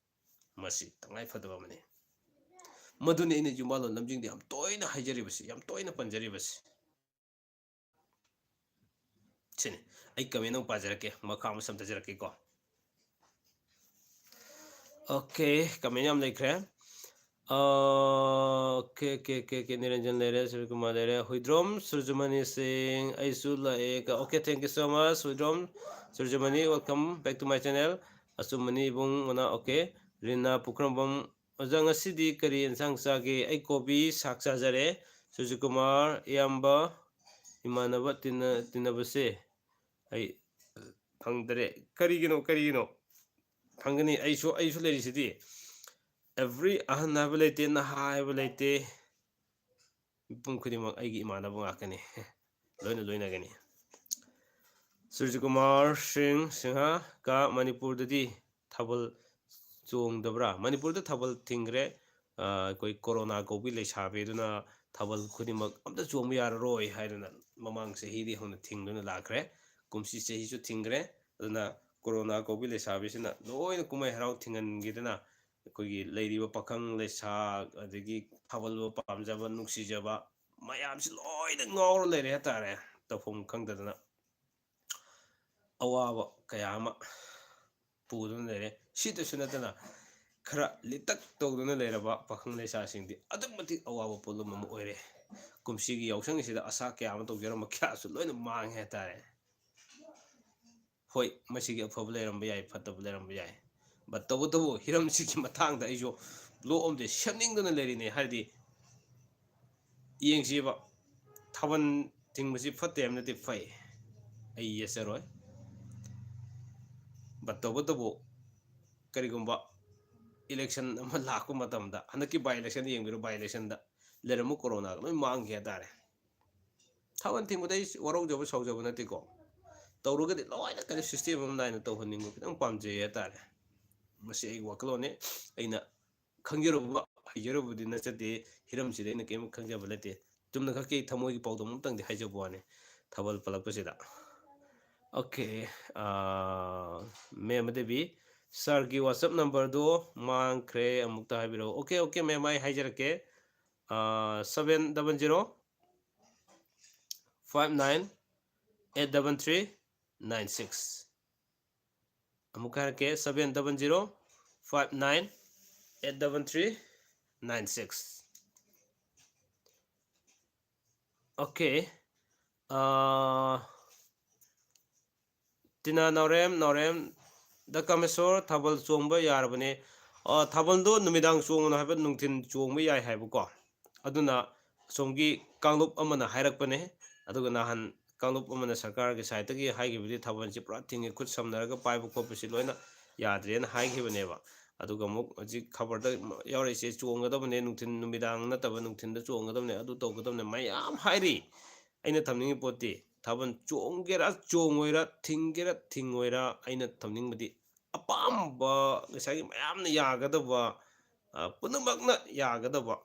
ꯃꯁꯤ ꯇꯉꯥꯏ ꯐꯗꯕ ꯑꯃꯅꯤ꯫ ꯃꯗꯨꯅꯤ ꯑꯩꯅ ꯌꯨꯝꯕꯥꯜꯂꯣꯟ ꯂꯝꯖꯤꯡꯗ ꯌꯥꯝ ꯇꯣꯏꯅ ꯍꯥꯏꯖꯔꯤꯕꯁꯤ, ꯌꯥꯝ ꯇꯣꯏꯅ ꯄꯟꯖꯔꯤꯕꯁꯤ꯫ ꯁꯤꯅꯤ꯫ ꯑꯩ comment ꯑꯃꯨꯛ ꯄꯥꯖꯔꯛꯀꯦ, ꯃꯈꯥ ꯑꯃꯨꯛ ꯁꯝꯊꯖꯔꯛꯀꯦꯀꯣ꯫ Okay, comment ꯌꯥꯝ ꯂꯩꯈ꯭ꯔꯦ꯫ Okay, okay, okay, okay, ꯅꯤꯔꯟꯖꯟ ꯂꯩꯔꯦ, ꯁꯨꯔꯖꯀꯨꯃꯥꯔ ꯂꯩꯔꯦ, ꯍꯨꯏꯗ꯭ꯔꯣꯝ ꯁꯨꯔꯖꯃꯅꯤ ꯁꯤꯡ, ꯑꯩꯁꯨ ꯂꯥꯛꯑꯦ꯫ Okay, thank you so much, Huidrom ꯁꯨꯔꯖꯃꯅꯤ, welcome back to my channel. ꯑꯆꯨꯝꯕꯅꯤ ꯏꯕꯨꯡ ꯃꯅꯥ꯫ Okay, ꯔꯤꯅꯥ ꯄꯨꯈ꯭ꯔꯝꯕꯝ, ꯑꯣꯖꯥ, ꯉꯁꯤꯗꯤ ꯀꯔꯤ ꯌꯦꯟꯁꯥꯡ ꯆꯥꯒꯦ? ꯑꯩ ꯀꯣꯕꯤ ꯁꯥꯛ ꯆꯥꯖꯔꯦ꯫ ꯁꯨꯔꯖꯀꯨꯃꯥꯔ, ꯏꯌꯥꯝꯕ, ꯏꯃꯥꯟꯅꯕ ꯇꯤꯟꯅ-, ꯇꯤꯟꯅꯕꯁꯦ ꯑꯩ ꯐꯪꯗꯔꯦ꯫ ꯀꯔꯤꯒꯤꯅꯣ, ꯀꯔꯤꯒꯤꯅꯣ? ꯐꯪꯒꯅꯤ꯫ ꯑꯩꯁꯨ, ꯑꯩꯁꯨ ꯂꯩꯔꯤꯁꯤꯗꯤ꯫ Every ꯑꯍꯟ ꯍꯥꯏꯕ ꯂꯩꯇꯦ, ꯅꯍꯥ ꯍꯥꯏꯕ ꯂꯩꯇꯦ꯫ ꯃꯤꯄꯨꯝ ꯈꯨꯗꯤꯡꯃꯛ ꯑꯩꯒꯤ ꯏꯃꯥꯟꯅꯕ ꯉꯥꯛꯇꯅꯤ꯫ ꯂꯣꯏꯅ ꯂꯣꯏꯅꯒꯅꯤ꯫ ꯁꯨꯔꯖꯀꯨꯃꯥꯔ ꯁꯤꯡ ꯁꯤꯡꯍ, ꯀꯥ, ꯃꯅꯤꯄꯨꯔꯗꯗꯤ ꯊꯥꯕꯜ ꯆꯣꯡꯗꯕ꯭ꯔꯥ? ꯃꯅꯤꯄꯨꯔꯗ ꯊꯥꯕꯜ ꯊꯤꯡꯈ꯭ꯔꯦ꯫ ꯑꯩꯈꯣꯏ ꯀꯣꯔꯣꯅꯥ ꯀꯧꯕꯤ ꯂꯩꯁꯥꯕꯤꯗꯨꯅ ꯊꯥꯕꯜ ꯈꯨꯗꯤꯡꯃꯛ ꯑꯝꯇ ꯆꯣꯡꯕ ꯌꯥꯔꯔꯣꯏ ꯍꯥꯏꯗꯅ ꯃꯃꯥꯡ ꯆꯍꯤꯗꯤ ꯍꯧꯅ ꯊꯤꯡꯗꯨꯅ ꯂꯥꯛꯈ꯭ꯔꯦ꯫ ꯀꯨꯝꯁꯤ ꯆꯍꯤꯁꯨ ꯊꯤꯡꯈ꯭ꯔꯦ꯫ ꯑꯗꯨꯅ ꯀꯣꯔꯣꯅꯥ ꯀꯧꯕꯤ ꯂꯩꯁꯥꯕꯤꯁꯤꯅ ꯂꯣꯏꯅ ꯀꯨꯝꯍꯩ ꯍꯔꯥꯎ ꯊꯤꯡꯍꯟꯈꯤꯗꯅ ꯑꯩꯈꯣꯏꯒꯤ ꯂꯩꯔꯤꯕ ꯄꯥꯈꯪ ꯂꯩꯁꯥ, ꯑꯗꯒꯤ ꯊꯥꯕꯜꯕꯨ ꯄꯥꯝꯖꯕ, ꯅꯨꯡꯁꯤꯖꯕ ꯃꯌꯥꯝꯁꯤ ꯂꯣꯏꯅ ꯉꯥꯎꯔ ꯂꯩꯔꯦ ꯍꯥꯏꯇꯥꯔꯦ, ꯇꯧꯐꯝ ꯈꯪꯗꯗꯅ꯫ ꯑꯋꯥꯕ ꯀꯌꯥ ꯑꯃ ꯄꯨꯗꯨꯅ ꯂꯩꯔꯦ꯫ ꯁꯤꯇꯁꯨ ꯅꯠꯇꯅ ꯈꯔ ꯂꯤꯇꯛ ꯇꯧꯗꯨꯅ ꯂꯩꯔꯕ ꯄꯥꯈꯪ ꯂꯩꯁꯥꯁꯤꯡꯗꯤ ꯑꯗꯨꯛꯀꯤ ꯃꯇꯤꯛ ꯑꯋꯥꯕ ꯄꯣꯠꯂꯨꯝ ꯑꯃ ꯑꯣꯏꯔꯦ꯫ ꯀꯨꯝꯁꯤꯒꯤ ꯌꯥꯎꯁꯪ ꯑꯁꯤꯗ ꯑꯁꯥ ꯀꯌꯥ ꯑꯃ ꯇꯧꯖꯔꯝꯕ ꯀꯌꯥꯁꯨ ꯂꯣꯏꯅ ꯃꯥꯡꯉꯦ ꯍꯥꯏꯇꯥꯔꯦ꯫ ꯍꯣꯏ, ꯃꯁꯤꯒꯤ ꯑꯐꯕ ꯂꯩꯔꯝꯕ ꯌꯥꯏ, ꯐꯠꯇꯕ ꯂꯩꯔꯝꯕ ꯌꯥꯏ, but ꯇꯧꯕꯇꯕꯨ ꯍꯤꯔꯝꯁꯤꯒꯤ ꯃꯇꯥꯡꯗ ꯑꯩꯁꯨ vlog ꯑꯃꯗꯤ ꯁꯦꯝꯅꯤꯡꯗꯨꯅ ꯂꯩꯔꯤꯅꯦ꯫ ꯍꯥꯏꯗꯤ, ꯌꯦꯡꯁꯤꯕ, ꯊꯥꯕꯜ ꯊꯤꯡꯕꯁꯤ ꯐꯠꯇꯦ ꯍꯥꯏꯕ ꯅꯠꯇꯦ, ꯐꯩ, ꯑꯩ ꯌꯦꯠꯆꯔꯣꯏ, but ꯇꯧꯕꯇꯕꯨ ꯀꯔꯤꯒꯨꯝꯕ election ꯑꯃ ꯂꯥꯛꯄ ꯃꯇꯝꯗ, ꯍꯟꯗꯛꯀꯤ by election ꯌꯦꯡꯕꯤꯔꯣ, by election ꯗ ꯂꯩꯔꯝꯕ ꯀꯣꯔꯣꯅꯥꯒ ꯂꯣꯏ ꯃꯥꯡꯈꯤ ꯍꯥꯏꯇꯥꯔꯦ꯫ ꯊꯥꯕꯜ ꯊꯤꯡꯕꯗ ꯑꯩ ꯋꯥꯔꯧꯖꯕ ꯁꯥꯎꯖꯕ ꯅꯠꯇꯦꯀꯣ, ꯇꯧꯔꯒꯗꯤ ꯂꯣꯏꯅ ꯀꯩꯅꯣ system ꯑꯃ ꯅꯥꯏꯅ ꯇꯧꯍꯟꯅꯤꯡꯕ ꯈꯤꯇꯪ ꯄꯥꯝꯖꯩ ꯍꯥꯏꯇꯥꯔꯦ꯫ ꯃꯁꯤ ꯑꯩꯒꯤ ꯋꯥꯈꯜꯂꯣꯟꯅꯤ꯫ ꯑꯩꯅ ꯈꯪꯖꯔꯨꯕ ꯍꯩꯖꯔꯨꯕꯗꯤ ꯅꯠꯆꯗꯦ, ꯍꯤꯔꯝꯁꯤꯗ ꯑꯩꯅ ꯀꯔꯤꯝ ꯈꯪꯖꯕ ꯅꯠꯇꯦ꯫ ꯆꯨꯝꯅ ꯈꯛꯀꯤ ꯊꯃꯣꯏꯒꯤ ꯄꯥꯎꯗꯝ ꯑꯃꯇꯪꯗꯤ ꯍꯥꯏꯖꯕ ꯋꯥꯅꯤ ꯊꯥꯕꯜ ꯄꯜꯂꯛꯄꯁꯤꯗ꯫ Okay, ꯃꯦꯝ ꯗꯦꯕꯤ, sir ꯒꯤ WhatsApp number ꯗꯨ ꯃꯥꯡꯈ꯭ꯔꯦ, ꯑꯃꯨꯛꯇ ꯍꯥꯏꯕꯤꯔꯛꯑꯣ꯫ Okay, okay, ꯃꯦꯝ, ꯑꯩ ꯍꯥꯏꯖꯔꯛꯀꯦ꯫ Seven double zero five nine eight double three nine six꯫ ꯑꯃꯨꯛ ꯍꯥꯏꯔꯛꯀꯦ, seven double zero five nine eight double three nine six꯫ Okay, ꯇꯤꯅꯥ ꯅꯥꯎꯔꯦꯝ, ꯅꯥꯎꯔꯦꯝ ꯗ ꯀꯥꯃꯦꯁꯣꯔ, ꯊꯥꯕꯜ ꯆꯣꯡꯕ ꯌꯥꯔꯕꯅꯦ꯫ ꯊꯥꯕꯜꯗꯣ ꯅꯨꯃꯤꯗꯥꯡ ꯆꯣꯡꯒꯅꯨ ꯍꯥꯏꯕ, ꯅꯨꯡꯊꯤꯜ ꯆꯣꯡꯕ ꯌꯥꯏ ꯍꯥꯏꯕꯀꯣ꯫ ꯑꯗꯨꯅ ꯑꯁꯣꯝꯒꯤ ꯀꯥꯡꯂꯨꯞ ꯑꯃꯅ ꯍꯥꯏꯔꯛꯄꯅꯦ꯫ ꯑꯗꯨꯒ ꯅꯍꯥꯟ ꯀꯥꯡꯂꯨꯞ ꯑꯃꯅ ꯁꯔꯀꯥꯔꯒꯤ side ꯇꯒꯤ ꯍꯥꯏꯈꯤꯕꯗꯤ ꯊꯥꯕꯜꯁꯤ ꯄꯨꯔꯥ ꯊꯤꯡꯉꯤ, ꯈꯨꯠ ꯁꯝꯅꯔꯒ ꯄꯥꯏꯕ ꯈꯣꯠꯄꯁꯤ ꯂꯣꯏꯅ ꯌꯥꯗ꯭ꯔꯦꯅ ꯍꯥꯏꯈꯤꯕꯅꯦꯕ꯫ ꯑꯗꯨꯒ ꯑꯃꯨꯛ ꯍꯧꯖꯤꯛ ꯈꯕꯔꯗ ꯌꯥꯎꯔꯛꯏꯁꯦ, ꯆꯣꯡꯒꯗꯕꯅꯦ, ꯅꯨꯡꯊꯤꯜ ꯅꯨꯃꯤꯗꯥꯡ ꯅꯠꯇꯕ ꯅꯨꯡꯊꯤꯜꯗ ꯆꯣꯡꯒꯗꯕꯅꯦ, ꯑꯗꯨ ꯇꯧꯒꯗꯕꯅꯦ, ꯃꯌꯥꯝ ꯍꯥꯏꯔꯤ꯫ ꯑꯩꯅ ꯊꯝꯅꯤꯡꯉꯤ ꯄꯣꯠꯇꯤ ꯊꯥꯕꯜ ꯆꯣꯡꯒꯦꯔꯥ ꯆꯣꯡꯉꯣꯏꯔꯥ, ꯊꯤꯡꯒꯦꯔꯥ ꯊꯤꯡꯉꯣꯏꯔꯥ, ꯑꯩꯅ ꯊꯝꯅꯤꯡꯕꯗꯤ ꯑꯄꯥꯝꯕ, ꯉꯁꯥꯏꯒꯤ ꯃꯌꯥꯝꯅ ꯌꯥꯒꯗꯕ, ꯑ, ꯄꯨꯝꯅꯃꯛꯅ ꯌꯥꯒꯗꯕ,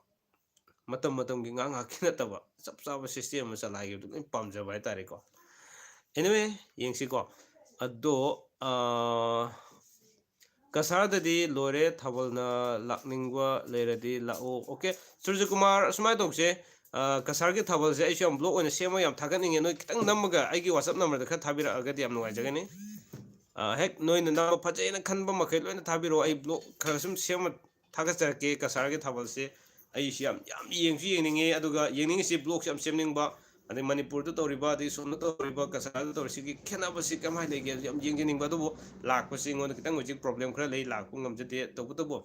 ꯃꯇꯝ ꯃꯇꯝꯒꯤ ꯉꯥꯏꯍꯥꯛ ꯉꯥꯏꯍꯥꯛꯀꯤ ꯅꯠꯇꯕ ꯆꯞ ꯆꯥꯕ system ꯑꯃ ꯆꯂꯥꯏꯈꯤꯕꯗꯨ ꯂꯣꯏ ꯄꯥꯝꯖꯕ ꯍꯥꯏꯇꯥꯔꯦꯀꯣ꯫ Anyway, ꯌꯦꯡꯁꯤꯀꯣ꯫ ꯑꯗꯣ, ꯑ, ꯀꯁꯥꯔꯗꯗꯤ ꯂꯣꯏꯔꯦ, ꯊꯥꯕꯜꯅ ꯂꯥꯛꯅꯤꯡꯕ ꯂꯩꯔꯗꯤ ꯂꯥꯛꯑꯣ꯫ Okay, ꯁꯨꯔꯖꯀꯨꯃꯥꯔ, ꯑꯁꯨꯃꯥꯏꯅ ꯇꯧꯁꯦ, ꯑ, ꯀꯁꯥꯔꯒꯤ ꯊꯥꯕꯜꯁꯦ ꯑꯩꯁꯨ ꯌꯥꯝ vlog ꯑꯣꯏꯅ ꯁꯦꯝꯃꯒ ꯌꯥꯝ ꯊꯥꯒꯠꯅꯤꯡꯉꯦ꯫ ꯅꯣꯏ ꯈꯤꯇꯪ ꯅꯝꯃꯒ ꯑꯩꯒꯤ WhatsApp numberꯗ ꯈꯔ ꯊꯥꯕꯤꯔꯛꯑꯒꯗꯤ ꯌꯥꯝ ꯅꯨꯡꯉꯥꯏꯖꯒꯅꯤ꯫ ꯑ, ꯍꯦꯛ ꯅꯣꯏꯅ ꯅꯝꯕ ꯐꯖꯩꯅ ꯈꯟꯕ ꯃꯈꯩ ꯂꯣꯏꯅ ꯊꯥꯕꯤꯔꯛꯑꯣ꯫ ꯑꯩ vlog ꯈꯔ ꯁꯨꯝ ꯁꯦꯝꯃ ꯊꯥꯒꯠꯆꯔꯛꯀꯦ ꯀꯁꯥꯔꯒꯤ ꯊꯥꯕꯜꯁꯦ꯫ ꯑꯩꯁꯨ ꯌꯥꯝ, ꯌꯥꯝ ꯌꯦꯡꯁꯨ ꯌꯦꯡꯅꯤꯡꯉꯦ, ꯑꯗꯨꯒ ꯌꯦꯡꯅꯤꯡꯉꯤꯁꯤ vlogꯁꯨ ꯌꯥꯝ ꯁꯦꯝꯅꯤꯡꯕ, ꯑꯗꯩ ꯃꯅꯤꯄꯨꯔꯗ ꯇꯧꯔꯤꯕ, ꯑꯗꯩ ꯁꯣꯝꯗ ꯇꯧꯔꯤꯕ, ꯀꯁꯥꯔꯗ ꯇꯧꯔꯤꯁꯤꯒꯤ ꯈꯦꯠꯅꯕꯁꯤ ꯀꯃꯥꯏꯅ ꯂꯩꯒꯦ ꯌꯥꯝ ꯌꯦꯡꯖꯅꯤꯡꯕ꯫ ꯑꯗꯨꯕꯨ ꯂꯥꯛꯄꯁꯤ ꯑꯩꯉꯣꯟꯗ ꯈꯤꯇꯪ ꯍꯧꯖꯤꯛ problem ꯈꯔ ꯂꯩ, ꯂꯥꯛꯄ ꯉꯝꯖꯗꯦ꯫ ꯇꯧꯕꯇꯕꯨ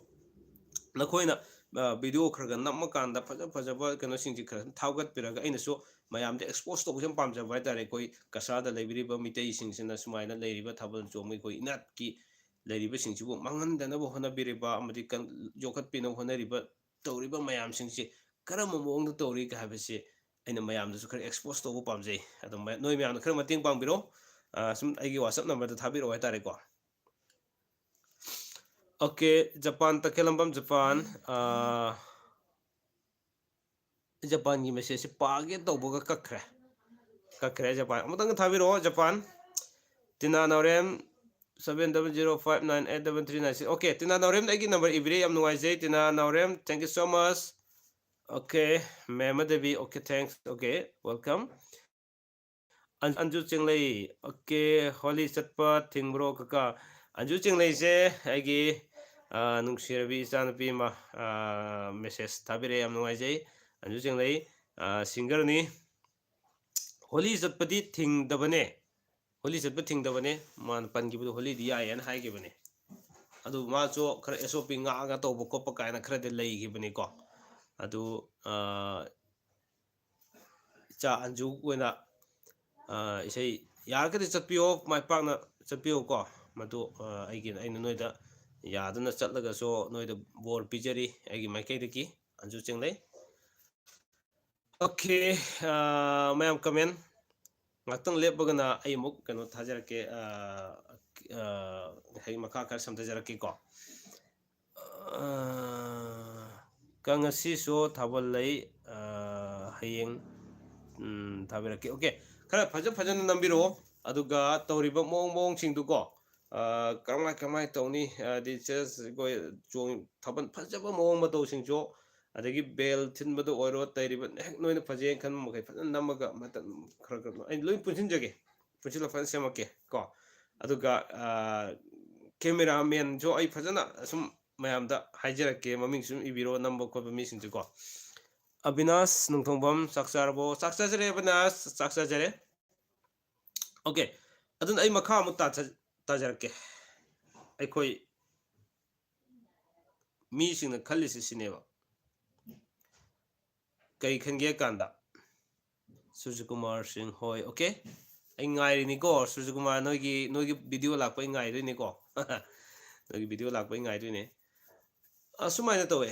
ꯅꯈꯣꯏꯅ, ꯑ, video ꯈꯔ ꯈꯔ ꯅꯝꯃꯀꯥꯟꯗ ꯐꯖ ꯐꯖꯕ ꯀꯩꯅꯣꯁꯤꯡꯁꯤ ꯈꯔ ꯊꯥꯒꯠꯄꯤꯔꯒ ꯑꯩꯅꯁꯨ ꯃꯌꯥꯝꯗ expose ꯇꯧꯕꯁꯦ ꯌꯥꯝ ꯄꯥꯝꯖꯕ ꯍꯥꯏꯇꯥꯔꯦ꯫ ꯑꯩꯈꯣꯏ ꯀꯁꯥꯔꯗ ꯂꯩꯕꯤꯔꯤꯕ ꯃꯤꯇꯩꯁꯤꯡꯁꯤꯅ ꯁꯨꯃꯥꯏꯅ ꯂꯩꯔꯤꯕ ꯊꯥꯕꯜ ꯆꯣꯡꯕ ꯑꯩꯈꯣꯏ ꯏꯅꯥꯠꯀꯤ ꯂꯩꯔꯤꯕꯁꯤꯡꯁꯤꯕꯨ ꯃꯥꯡꯍꯟꯗꯅꯕ ꯍꯣꯠꯅꯕꯤꯔꯤꯕ ꯑꯃꯗꯤ ꯀꯟ-, ꯌꯣꯛꯈꯠꯄꯤꯅꯕ ꯍꯣꯠꯅꯔꯤꯕ, ꯇꯧꯔꯤꯕ ꯃꯌꯥꯝꯁꯤꯡꯁꯤ ꯀꯔꯝꯕ ꯃꯑꯣꯡꯗ ꯇꯧꯔꯤ ꯍꯥꯏꯕꯁꯤ ꯑꯩꯅ ꯃꯌꯥꯝꯗꯁꯨ ꯈꯔ expose ꯇꯧꯕ ꯄꯥꯝꯖꯩ꯫ ꯑꯗꯨꯝ ꯃ-, ꯅꯣꯏ ꯃꯌꯥꯝꯅ ꯈꯔ ꯃꯇꯦꯡ ꯄꯥꯡꯕꯤꯔꯣ꯫ ꯑ, ꯁꯨꯝ ꯑꯩꯒꯤ WhatsApp numberꯗ ꯊꯥꯕꯤꯔꯛꯑꯣ ꯍꯥꯏꯇꯥꯔꯦꯀꯣ꯫ Okay, ꯖꯄꯥꯟ, ꯇꯈꯦꯜꯂꯝꯕꯝ ꯖꯄꯥꯟ, ꯑ, ꯖꯄꯥꯟꯒꯤ messageꯁꯦ ꯄꯥꯒꯦ ꯇꯧꯕꯒ ꯀꯛꯈ꯭ꯔꯦ꯫ ꯀꯛꯈ꯭ꯔꯦ ꯖꯄꯥꯟ꯫ ꯑꯃꯨꯛꯇꯪꯒ ꯊꯥꯕꯤꯔꯛꯑꯣ ꯖꯄꯥꯟ꯫ ꯇꯤꯅꯥ ꯅꯥꯎꯔꯦꯝ, seven double zero five nine eight double three nine six꯫ Okay, ꯇꯤꯅꯥ ꯅꯥꯎꯔꯦꯝꯗ ꯑꯩꯒꯤ number ꯏꯕꯤꯔꯦ, ꯌꯥꯝ ꯅꯨꯡꯉꯥꯏꯖꯩ ꯇꯤꯅꯥ ꯅꯥꯎꯔꯦꯝ, thank you so much꯫ Okay, Mema Devi, okay, thanks, okay, welcome꯫ ꯑꯟ-, ꯑꯟꯖꯨ ꯆꯤꯡꯂꯩ, okay, ꯍꯣꯂꯤ ꯆꯠꯄ ꯊꯤꯡꯕ꯭ꯔꯣ ꯀꯀꯥ? ꯑꯟꯖꯨ ꯆꯤꯡꯂꯩꯁꯦ ꯑꯩꯒꯤ, ꯑ, ꯅꯨꯡꯁꯤꯔꯕꯤ ꯏꯆꯥꯅꯨꯄꯤ ꯑꯃ, ꯑ, message ꯊꯥꯕꯤꯔꯛꯑꯦ, ꯌꯥꯝ ꯅꯨꯡꯉꯥꯏꯖꯩ꯫ ꯑꯟꯖꯨ ꯆꯤꯡꯂꯩ, ꯑ, singerꯅꯤ꯫ ꯍꯣꯂꯤ ꯆꯠꯄꯗꯤ ꯊꯤꯡꯗꯕꯅꯦ, ꯍꯣꯂꯤ ꯆꯠꯄ ꯊꯤꯡꯗꯕꯅꯦ, ꯃꯥꯅ ꯄꯟꯈꯤꯕꯗꯣ ꯍꯣꯂꯤꯗꯤ ꯌꯥꯏꯌꯦꯅ ꯍꯥꯏꯈꯤꯕꯅꯦ꯫ ꯑꯗꯨ ꯃꯥꯁꯨ ꯈꯔ SOP ꯉꯥꯛꯑꯒ ꯇꯧꯕ ꯈꯣꯠꯄ ꯀꯥꯏꯅ ꯈꯔꯗꯤ ꯂꯩꯈꯤꯕꯅꯤꯀꯣ꯫ ꯑꯗꯨ, ꯑ, ꯏꯆꯥ ꯑꯟꯖꯨ ꯑꯣꯏꯅ, ꯑ, ꯏꯁꯩ ꯌꯥꯔꯒꯗꯤ ꯆꯠꯄꯤꯌꯣ, ꯃꯥꯏ ꯄꯥꯛꯅ ꯆꯠꯄꯤꯌꯣꯀꯣ꯫ ꯃꯗꯨ, ꯑ, ꯑꯩꯒꯤ, ꯑꯩꯅ ꯅꯣꯏꯗ ꯌꯥꯗꯨꯅ ꯆꯠꯂꯒꯁꯨ ꯅꯣꯏꯗ ꯕꯣꯔ ꯄꯤꯖꯔꯤ ꯑꯩꯒꯤ ꯃꯥꯏꯀꯩꯗꯒꯤ, ꯑꯟꯖꯨ ꯆꯤꯡꯂꯩ꯫ Okay, ꯑ, ꯃꯌꯥꯝ comment ꯉꯥꯛꯇꯪ ꯂꯦꯞꯄꯒꯅ ꯑꯩ ꯑꯃꯨꯛ ꯀꯩꯅꯣ ꯊꯥꯖꯔꯛꯀꯦ, ꯑ, ꯑ, ꯑꯩ ꯃꯈꯥ ꯈꯔ ꯁꯝꯊꯖꯔꯛꯀꯦꯀꯣ꯫ ꯑ, ꯀ-, ꯉꯁꯤꯁꯨ ꯊꯥꯕꯜ ꯂꯩ, ꯑ, ꯍꯌꯦꯡ, ꯎꯝ, ꯊꯥꯕꯤꯔꯛꯀꯦ꯫ ꯑꯣꯀꯦ, ꯈꯔ ꯐꯖ ꯐꯖꯅ ꯅꯝꯕꯤꯔꯛꯑꯣ꯫ ꯑꯗꯨꯒ ꯇꯧꯔꯤꯕ ꯃꯑꯣꯡ ꯃꯑꯣꯡꯁꯤꯡꯗꯨꯀꯣ, ꯑ, ꯀꯔꯝꯍꯥꯏ ꯀꯔꯝꯍꯥꯏ ꯇꯧꯅꯤ? ꯍꯥꯏꯗꯤ just ꯑꯩꯈꯣꯏ ꯆꯣꯡ-, ꯊꯥꯕꯜ ꯐꯖꯕ ꯃꯑꯣꯡ ꯃꯇꯧꯁꯤꯡꯁꯨ, ꯑꯗꯒꯤ bell ꯊꯤꯟꯕꯗ ꯑꯣꯏꯔꯣ, ꯇꯩꯔꯤꯕ ꯍꯦꯛ ꯅꯣꯏꯅ ꯐꯖꯩ ꯈꯟꯕ ꯃꯈꯩ ꯐꯖꯅ ꯅꯝꯃꯒ ꯃꯇꯝ ꯈꯔ ꯈꯔ ꯑꯩ ꯂꯣꯏ ꯄꯨꯟꯁꯤꯟꯖꯒꯦ, ꯄꯨꯟꯁꯤꯜꯂ ꯐꯖꯅ ꯁꯦꯝꯃꯛꯀꯦ ꯀꯣ꯫ ꯑꯗꯨꯒ, ꯑ, cameramanꯁꯨ ꯑꯩ ꯐꯖꯅ ꯑꯁꯨꯝ ꯃꯌꯥꯝꯗ ꯍꯥꯏꯖꯔꯛꯀꯦ, ꯃꯃꯤꯡ ꯁꯨꯝ ꯏꯕꯤꯔꯣ, ꯅꯝꯕ ꯈꯣꯠꯄ ꯃꯤꯁꯤꯡꯁꯨꯀꯣ꯫ ꯑꯕꯤꯅꯥꯁ ꯅꯣꯡꯊꯣꯡꯕꯝ, ꯆꯥꯛ ꯆꯥꯔꯕꯣ? ꯆꯥꯛ ꯆꯥꯖꯔꯦ ꯑꯕꯤꯅꯥꯁ, ꯆꯥꯛ ꯆꯥꯖꯔꯦ꯫ ꯑꯣꯀꯦ, ꯑꯗꯨꯅ ꯑꯩ ꯃꯈꯥ ꯑꯃꯨꯛ ꯇꯥꯖ-, ꯇꯥꯖꯔꯛꯀꯦ꯫ ꯑꯩꯈꯣꯏ ꯃꯤꯁꯤꯡꯅ ꯈꯜꯂꯤꯁꯤ ꯁꯤꯅꯦꯕ꯫ ꯀꯔꯤ ꯈꯟꯒꯦ ꯀꯥꯟꯗ, ꯁꯨꯔꯖꯀꯨꯃꯥꯔ ꯁꯤꯡ, ꯍꯣꯏ, ꯑꯣꯀꯦ, ꯑꯩ ꯉꯥꯏꯔꯤꯅꯤꯀꯣ꯫ ꯁꯨꯔꯖꯀꯨꯃꯥꯔ, ꯅꯣꯏꯒꯤ, ꯅꯣꯏꯒꯤ video ꯂꯥꯛꯄ ꯑꯩ ꯉꯥꯏꯗꯣꯏꯅꯤꯀꯣ꯫ ꯅꯣꯏꯒꯤ video ꯂꯥꯛꯄ ꯑꯩ ꯉꯥꯏꯗꯣꯏꯅꯦ꯫ ꯑꯁꯨꯃꯥꯏꯅ ꯇꯧꯋꯦ꯫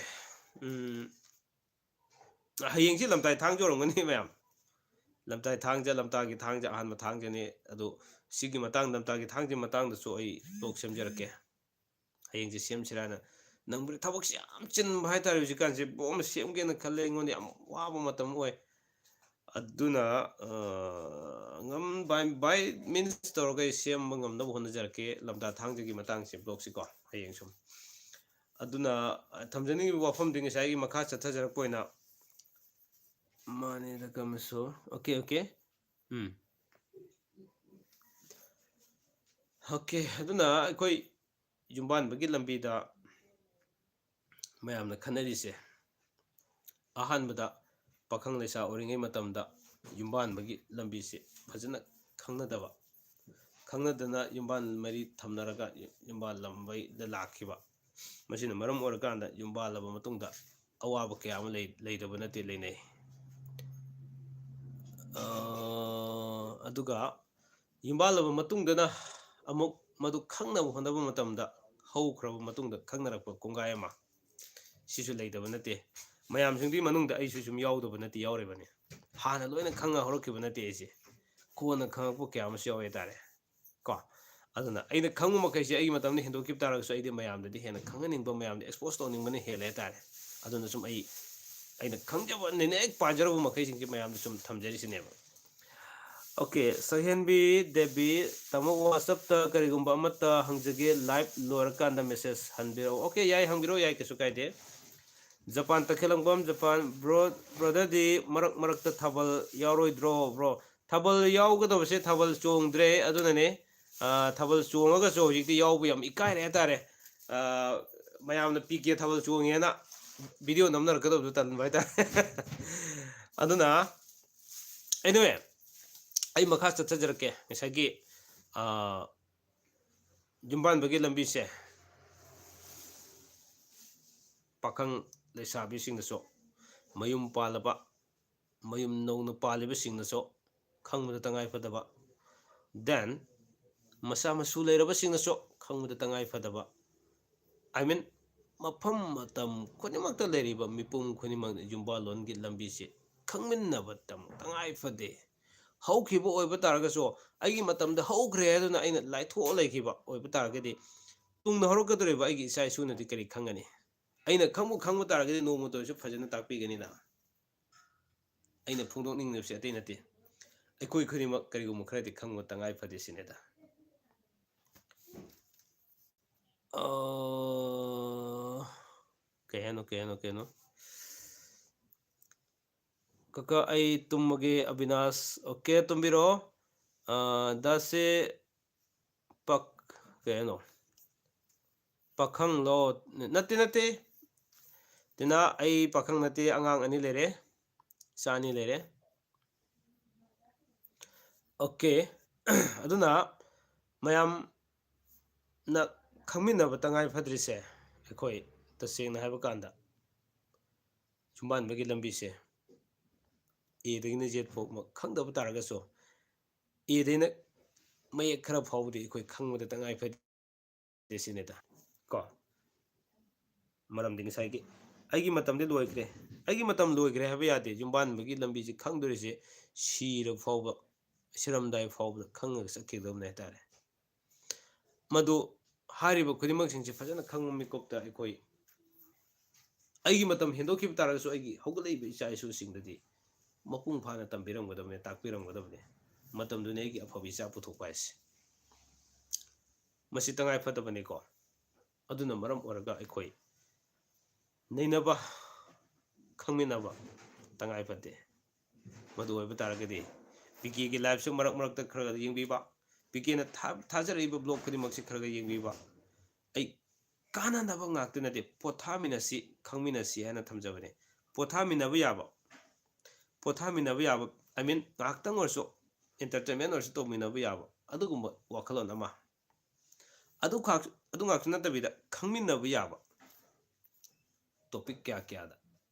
ꯎꯝ, ꯍꯌꯦꯡꯁꯤ ꯂꯝꯇꯥꯏ ꯊꯥꯡꯖ ꯑꯣꯏꯔꯝꯒꯅꯤ ꯃꯌꯥꯝ꯫ ꯂꯝꯇꯥꯏ ꯊꯥꯡꯖ, ꯂꯝꯇꯥꯒꯤ ꯊꯥꯡꯖ, ꯑꯍꯥꯟꯕ ꯊꯥꯡꯖꯅꯤ꯫ ꯑꯗꯨ ꯁꯤꯒꯤ ꯃꯇꯥꯡꯗ, ꯂꯝꯇꯥꯒꯤ ꯊꯥꯡꯖꯒꯤ ꯃꯇꯥꯡꯗꯁꯨ ꯑꯩ vlog ꯁꯦꯝꯖꯔꯛꯀꯦ꯫ ꯍꯌꯦꯡꯁꯦ ꯁꯦꯝꯁꯤꯔꯥꯅ꯫ ꯅꯪꯕꯨꯗꯤ ꯊꯕꯛꯁꯦ ꯌꯥꯝ ꯆꯤꯟꯕ ꯍꯥꯏꯇꯥꯔꯦ ꯍꯧꯖꯤꯛꯀꯥꯟꯁꯦ꯫ Vlog ꯑꯃ ꯁꯦꯝꯒꯦꯅ ꯈꯜꯂꯦ, ꯑꯩꯉꯣꯟꯗ ꯌꯥꯝ ꯋꯥꯕ ꯃꯇꯝ ꯑꯣꯏ꯫ ꯑꯗꯨꯅ, ꯑ, ꯉꯝ-, by, by means ꯇꯧꯔꯒ ꯑꯩ ꯁꯦꯝꯕ ꯉꯝꯅꯕ ꯍꯣꯠꯅꯖꯔꯛꯀꯦ꯫ ꯂꯝꯇꯥ ꯊꯥꯡꯖꯒꯤ ꯃꯇꯥꯡꯁꯦ vlogꯁꯤꯀꯣ, ꯍꯌꯦꯡ ꯁꯨꯝ꯫ ꯑꯗꯨꯅ, ꯑ, ꯊꯝꯖꯅꯤꯡꯉꯤꯕ ꯋꯥꯐꯝꯗꯤ ꯉꯁꯥꯏꯒꯤ ꯃꯈꯥ ꯆꯠꯊꯖꯔꯛꯄ ꯑꯣꯏꯅ ꯃꯥꯅꯦꯗ ꯀꯃꯁꯨ꯫ Okay, okay. ꯎꯝ꯫ ꯑꯣꯀꯦ, ꯑꯗꯨꯅ ꯑꯩꯈꯣꯏ ꯌꯨꯝꯕꯥꯟꯕꯒꯤ ꯂꯝꯕꯤꯗ ꯃꯌꯥꯝꯅ ꯈꯟꯅꯔꯤꯁꯦ, ꯑꯍꯥꯟꯕꯗ ꯄꯥꯈꯪ ꯂꯩꯁꯥ ꯑꯣꯏꯔꯤꯉꯩ ꯃꯇꯝꯗ ꯌꯨꯝꯕꯥꯟꯕꯒꯤ ꯂꯝꯕꯤꯁꯦ ꯐꯖꯅ ꯈꯪꯅꯗꯕ, ꯈꯪꯅꯗꯅ ꯌꯨꯝꯕꯥꯟ ꯃꯔꯤ ꯊꯝꯅꯔꯒ ꯌꯨꯝꯕꯥꯜꯂꯝꯕꯩꯗ ꯂꯥꯛꯈꯤꯕ꯫ ꯃꯁꯤꯅ ꯃꯔꯝ ꯑꯣꯏꯔꯀꯥꯟꯗ ꯌꯨꯝꯕꯥꯜꯂꯕ ꯃꯇꯨꯡꯗ ꯑꯋꯥꯕ ꯀꯌꯥ ꯑꯃ ꯂꯩ-, ꯂꯩꯇꯕ ꯅꯠꯇꯦ, ꯂꯩꯅꯩ꯫ ꯑ, ꯑꯗꯨꯒ ꯌꯨꯝꯕꯥꯜꯂꯕ ꯃꯇꯨꯡꯗꯅ ꯑꯃꯨꯛ ꯃꯗꯨ ꯈꯪꯅꯕ ꯍꯣꯠꯅꯕ ꯃꯇꯝꯗ ꯍꯧꯈ꯭ꯔꯕ ꯃꯇꯨꯡꯗ ꯈꯪꯅꯔꯛꯄ ꯀꯣꯡꯒꯥꯏ ꯑꯃ, ꯁꯤꯁꯨ ꯂꯩꯇꯕ ꯅꯠꯇꯦ꯫ ꯃꯌꯥꯝꯁꯤꯡꯗꯨꯒꯤ ꯃꯅꯨꯡꯗ ꯑꯩꯁꯨ ꯁꯨꯝ ꯌꯥꯎꯗꯕ ꯅꯠꯇꯦ, ꯌꯥꯎꯔꯤꯕꯅꯤ꯫ ꯍꯥꯟꯅ ꯂꯣꯏꯅ ꯈꯪꯉ ꯍꯧꯔꯛꯈꯤꯕ ꯅꯠꯇꯦ ꯑꯩꯁꯦ, ꯀꯣꯟꯅ ꯈꯪꯉꯛꯄ ꯀꯌꯥ ꯑꯃꯁꯨ ꯌꯥꯎꯋꯦ ꯍꯥꯏꯇꯥꯔꯦ ꯀꯣ꯫ ꯑꯗꯨꯅ ꯑꯩꯅ ꯈꯪꯕ ꯃꯈꯩꯁꯦ ꯑꯩꯒꯤ ꯃꯇꯝꯗ ꯍꯦꯟꯗꯣꯛꯈꯤꯕ ꯇꯥꯔꯒꯁꯨ, ꯑꯩꯗꯤ ꯃꯌꯥꯝꯗꯗꯤ ꯍꯦꯟꯅ ꯈꯪꯍꯟꯅꯤꯡꯕ, ꯃꯌꯥꯃꯗ expose ꯇꯧꯅꯤꯡꯕꯅ ꯍꯦꯜꯂꯦ ꯍꯥꯏꯇꯥꯔꯦ꯫ ꯑꯗꯨꯅ ꯁꯨꯝ ꯑꯩ, ꯑꯩꯅ ꯈꯪꯖꯕ, ꯅꯩꯅ ꯍꯦꯛ ꯄꯥꯖꯔꯨꯕ ꯃꯈꯩꯁꯤꯡꯁꯦ ꯃꯌꯥꯝꯗ ꯁꯨꯝ ꯊꯝꯖꯔꯤꯁꯤꯅꯦꯕ꯫ ꯑꯣꯀꯦ, ꯁꯍꯦꯟꯕꯤ ꯗꯦꯕꯤ, ꯇꯥꯃꯣ WhatsApp-ꯇ ꯀꯔꯤꯒꯨꯝꯕ ꯑꯃꯠꯇ ꯍꯪꯖꯒꯦ, live ꯂꯣꯏꯔꯀꯥꯟꯗ message ꯍꯟꯕꯤꯔꯛꯑꯣ꯫ ꯑꯣꯀꯦ, ꯌꯥꯏ, ꯍꯪꯕꯤꯔꯛꯑꯣ, ꯌꯥꯏ, ꯀꯩꯁꯨ ꯀꯥꯏꯗꯦ꯫ ꯖꯄꯥꯟ ꯇꯈꯦꯜꯂꯝꯕꯝ, ꯖꯄꯥꯟ, bro, brother-ꯗꯤ ꯃꯔꯛ ꯃꯔꯛꯇ ꯊꯥꯕꯜ ꯌꯥꯎꯔꯣꯏꯗ꯭ꯔꯣ, bro? ꯊꯥꯕꯜ ꯌꯥꯎꯒꯗꯕꯁꯦ ꯊꯥꯕꯜ ꯆꯣꯡꯗ꯭ꯔꯦ, ꯑꯗꯨꯅꯅꯦ꯫ ꯑ, ꯊꯥꯕꯜ ꯆꯣꯡꯉꯒꯁꯨ ꯍꯧꯖꯤꯛꯇꯤ ꯌꯥꯎꯕ ꯌꯥꯝ ꯏꯀꯥꯏꯔꯦ ꯍꯥꯏꯇꯥꯔꯦ꯫ ꯑ, ꯃꯌꯥꯝꯅ ꯄꯤ ꯀꯦ ꯊꯥꯕꯜ ꯆꯣꯡꯉꯦꯅ video ꯅꯝꯅꯔꯛꯀꯗꯕꯗꯣ ꯇꯟꯕ ꯍꯥꯏꯇꯥꯔꯦ꯫ ꯑꯗꯨꯅ, anyway, ꯑꯩ ꯃꯈꯥ ꯆꯠꯊꯖꯔꯛꯀꯦ꯫ ꯉꯁꯥꯏꯒꯤ, ꯑ, ꯌꯨꯝꯕꯥꯟꯕꯒꯤ ꯂꯝꯕꯤꯁꯦ ꯄꯥꯈꯪ ꯂꯩꯁꯥꯕꯤꯁꯤꯡꯅꯁꯨ, ꯃꯌꯨꯝ ꯄꯥꯜꯂꯕ, ꯃꯌꯨꯝ ꯅꯧꯅ ꯄꯥꯜꯂꯤꯕꯁꯤꯡꯅꯁꯨ ꯈꯪꯕꯗ ꯇꯉꯥꯏ ꯐꯗꯕ, then ꯃꯆꯥ ꯃꯁꯨ ꯂꯩꯔꯕꯁꯤꯡꯅꯁꯨ ꯈꯪꯕꯗ ꯇꯉꯥꯏ ꯐꯗꯕ, I mean, ꯃꯐꯝ ꯃꯇꯝ ꯈꯨꯗꯤꯡꯃꯛꯇ ꯂꯩꯔꯤꯕ ꯃꯤꯄꯨꯝ ꯈꯨꯗꯤꯡꯃꯛꯅ ꯌꯨꯝꯕꯥꯜꯂꯣꯟꯒꯤ ꯂꯝꯕꯤꯁꯤ ꯈꯪꯃꯤꯟꯅꯕ ꯇꯝ-, ꯇꯉꯥꯏ ꯐꯗꯦ꯫ ꯍꯧꯈꯤꯕ ꯑꯣꯏꯕ ꯇꯥꯔꯒꯁꯨ, ꯑꯩꯒꯤ ꯃꯇꯝꯗ ꯍꯧꯈ꯭ꯔꯦ ꯍꯥꯏꯗꯨꯅ ꯑꯩꯅ ꯂꯥꯏꯊꯣꯛꯑ ꯂꯩꯈꯤꯕ ꯑꯣꯏꯕ ꯇꯥꯔꯒꯗꯤ, ꯇꯨꯡꯗ ꯍꯧꯔꯛꯀꯗꯧꯔꯤꯕ ꯑꯩꯒꯤ ꯏꯆꯥ ꯏꯁꯨꯅꯗꯤ ꯀꯔꯤ ꯈꯪꯒꯅꯤ? ꯑꯩꯅ ꯈꯪꯕꯨ ꯈꯪꯕ ꯇꯥꯔꯒꯗꯤ ꯅꯣꯡꯃꯇ ꯑꯣꯏꯔꯁꯨ ꯐꯖꯅ ꯇꯥꯛꯄꯤꯒꯅꯤꯅ꯫ ꯑꯩꯅ ꯐꯣꯡꯗꯣꯛꯅꯤꯡꯂꯤꯕꯁꯤ ꯑꯇꯩ ꯅꯠꯇꯦ, ꯑꯩꯈꯣꯏ ꯈꯨꯗꯤꯡꯃꯛ ꯀꯔꯤꯒꯨꯝꯕ ꯈꯔꯗꯤ ꯈꯪꯕ ꯇꯉꯥꯏ ꯐꯗꯦ ꯁꯤꯅꯤꯗ꯫ ꯑ, ꯀꯩ ꯍꯥꯏꯅꯣ, ꯀꯩ ꯍꯥꯏꯅꯣ, ꯀꯩ ꯍꯥꯏꯅꯣ? ꯀꯀꯥ, ꯑꯩ ꯇꯨꯝꯃꯒꯦ, ꯑꯕꯤꯅꯥꯁ꯫ ꯑꯣꯀꯦ, ꯇꯨꯝꯕꯤꯔꯣ꯫ ꯑ, ꯗꯥꯁꯦ ꯄꯛ-, ꯀꯩ ꯍꯥꯏꯅꯣ? ꯄꯥꯈꯪꯂꯣ? ꯅꯠꯇꯦ, ꯅꯠꯇꯦ꯫ ꯇꯤꯅꯥ, ꯑꯩ ꯄꯥꯈꯪ ꯅꯠꯇꯦ, ꯑꯉꯥꯡ ꯑꯅꯤ ꯂꯩꯔꯦ, ꯏꯆꯥ ꯑꯅꯤ ꯂꯩꯔꯦ꯫ ꯑꯣꯀꯦ꯫ ꯑꯗꯨꯅ ꯃꯌꯥꯝꯅ ꯈꯪꯃꯤꯟꯅꯕ ꯇꯉꯥꯏ ꯐꯗ꯭ꯔꯤꯁꯦ, ꯑꯩꯈꯣꯏ ꯇꯁꯦꯡꯅ ꯍꯥꯏꯕ ꯀꯥꯟꯗ ꯌꯨꯝꯕꯥꯟꯕꯒꯤ ꯂꯝꯕꯤꯁꯦ ꯑꯦꯗꯒꯤꯅ ꯖꯦꯠ ꯐꯥꯎꯃꯛ ꯈꯪꯗꯕ ꯇꯥꯔꯒꯁꯨ, ꯑꯦꯗꯩꯅ ꯃꯌꯦꯛ ꯈꯔ ꯐꯥꯎꯕꯗꯤ ꯑꯩꯈꯣꯏ ꯈꯪꯕꯗ ꯇꯉꯥꯏ ꯐꯗꯦ ꯁꯤꯅꯤꯗ꯫ ꯀꯣ? ꯃꯔꯝꯗꯤ ꯉꯁꯥꯏꯒꯤ ꯑꯩꯒꯤ ꯃꯇꯝꯗꯤ ꯂꯣꯏꯈ꯭ꯔꯦ꯫ ꯑꯩꯒꯤ ꯃꯇꯝ ꯂꯣꯏꯈ꯭ꯔꯦ ꯍꯥꯏꯕ ꯌꯥꯗꯦ꯫ ꯌꯨꯝꯕꯥꯟꯕꯒꯤ ꯂꯝꯕꯤꯁꯤ ꯈꯪꯗꯣꯔꯤꯁꯦ ꯁꯤꯔ ꯐꯥꯎꯕ, ꯁꯤꯔꯝꯗꯥꯏ ꯐꯥꯎꯕꯗ ꯈꯪꯉꯒ ꯆꯠꯈꯤꯒꯗꯕꯅꯦ ꯍꯥꯏꯇꯥꯔꯦ꯫ ꯃꯗꯨ ꯍꯥꯏꯔꯤꯕ ꯈꯨꯗꯤꯡꯃꯛꯁꯤꯡꯁꯦ ꯐꯖꯅ ꯈꯪꯕ ꯃꯤꯀꯨꯞꯇ ꯑꯩꯈꯣꯏ, ꯑꯩꯒꯤ ꯃꯇꯝ ꯍꯦꯟꯗꯣꯛꯈꯤꯕ ꯇꯥꯔꯒꯁꯨ ꯑꯩꯒꯤ ꯍꯧꯒꯠꯂꯛꯏꯕ ꯏꯆꯥ ꯏꯁꯨꯁꯤꯡꯗꯗꯤ ꯃꯄꯨꯡ ꯐꯥꯅ ꯇꯝꯕꯤꯔꯝꯒꯗꯕꯅꯤ, ꯇꯥꯛꯄꯤꯔꯝꯒꯗꯕꯅꯤ꯫ ꯃꯇꯝꯗꯨꯅꯤ ꯑꯩꯒꯤ ꯑꯐꯕ ꯏꯆꯥ ꯄꯨꯊꯣꯛꯄ ꯍꯥꯏꯁꯦ꯫ ꯃꯁꯤ ꯇꯉꯥꯏ ꯐꯗꯕꯅꯤꯀꯣ꯫ ꯑꯗꯨꯅ ꯃꯔꯝ ꯑꯣꯏꯔꯒ ꯑꯩꯈꯣꯏ ꯅꯩꯅꯕ, ꯈꯪꯃꯤꯟꯅꯕ ꯇꯉꯥꯏ ꯐꯗꯦ꯫ ꯃꯗꯨ ꯑꯣꯏꯕ ꯇꯥꯔꯒꯗꯤ ꯄꯤ ꯀꯦꯒꯤ liveꯁꯨ ꯃꯔꯛ ꯃꯔꯛꯇ ꯈꯔ ꯈꯔ ꯌꯦꯡꯕꯤꯕ, ꯄꯤ ꯀꯦꯅ ꯊꯥ-, ꯊꯥꯖꯔꯛꯏꯕ vlog ꯈꯨꯗꯤꯡꯃꯛꯁꯤ ꯈꯔ ꯈꯔ ꯌꯦꯡꯕꯤꯕ꯫ ꯑꯩ ꯀꯥꯟꯅꯅꯕ ꯉꯥꯛꯇ ꯅꯠꯇꯦ, ꯄꯣꯊꯥꯃꯤꯟꯅꯁꯤ, ꯈꯪꯃꯤꯟꯅꯁꯤ ꯍꯥꯏꯅ ꯊꯝꯖꯕꯅꯦ꯫ ꯄꯣꯊꯥꯃꯤꯟꯅꯕ ꯌꯥꯕ, ꯄꯣꯊꯥꯃꯤꯟꯅꯕ ꯌꯥꯕ, I mean, ꯉꯥꯏꯍꯥꯛꯇꯪ ꯑꯣꯏꯔꯁꯨ entertainment ꯑꯣꯏꯔꯁꯨ ꯇꯧꯃꯤꯟꯅꯕ ꯌꯥꯕ ꯑꯗꯨꯒꯨꯝꯕ ꯋꯥꯈꯜꯂꯣꯟ ꯑꯃ꯫ ꯑꯗꯨ ꯈꯥꯛ-, ꯑꯗꯨ ꯉꯥꯛꯁꯨ ꯅꯠꯇꯕꯤꯗ ꯈꯪꯃꯤꯟꯅꯕ ꯌꯥꯕ topic ꯀꯌꯥ ꯀꯌꯥꯗ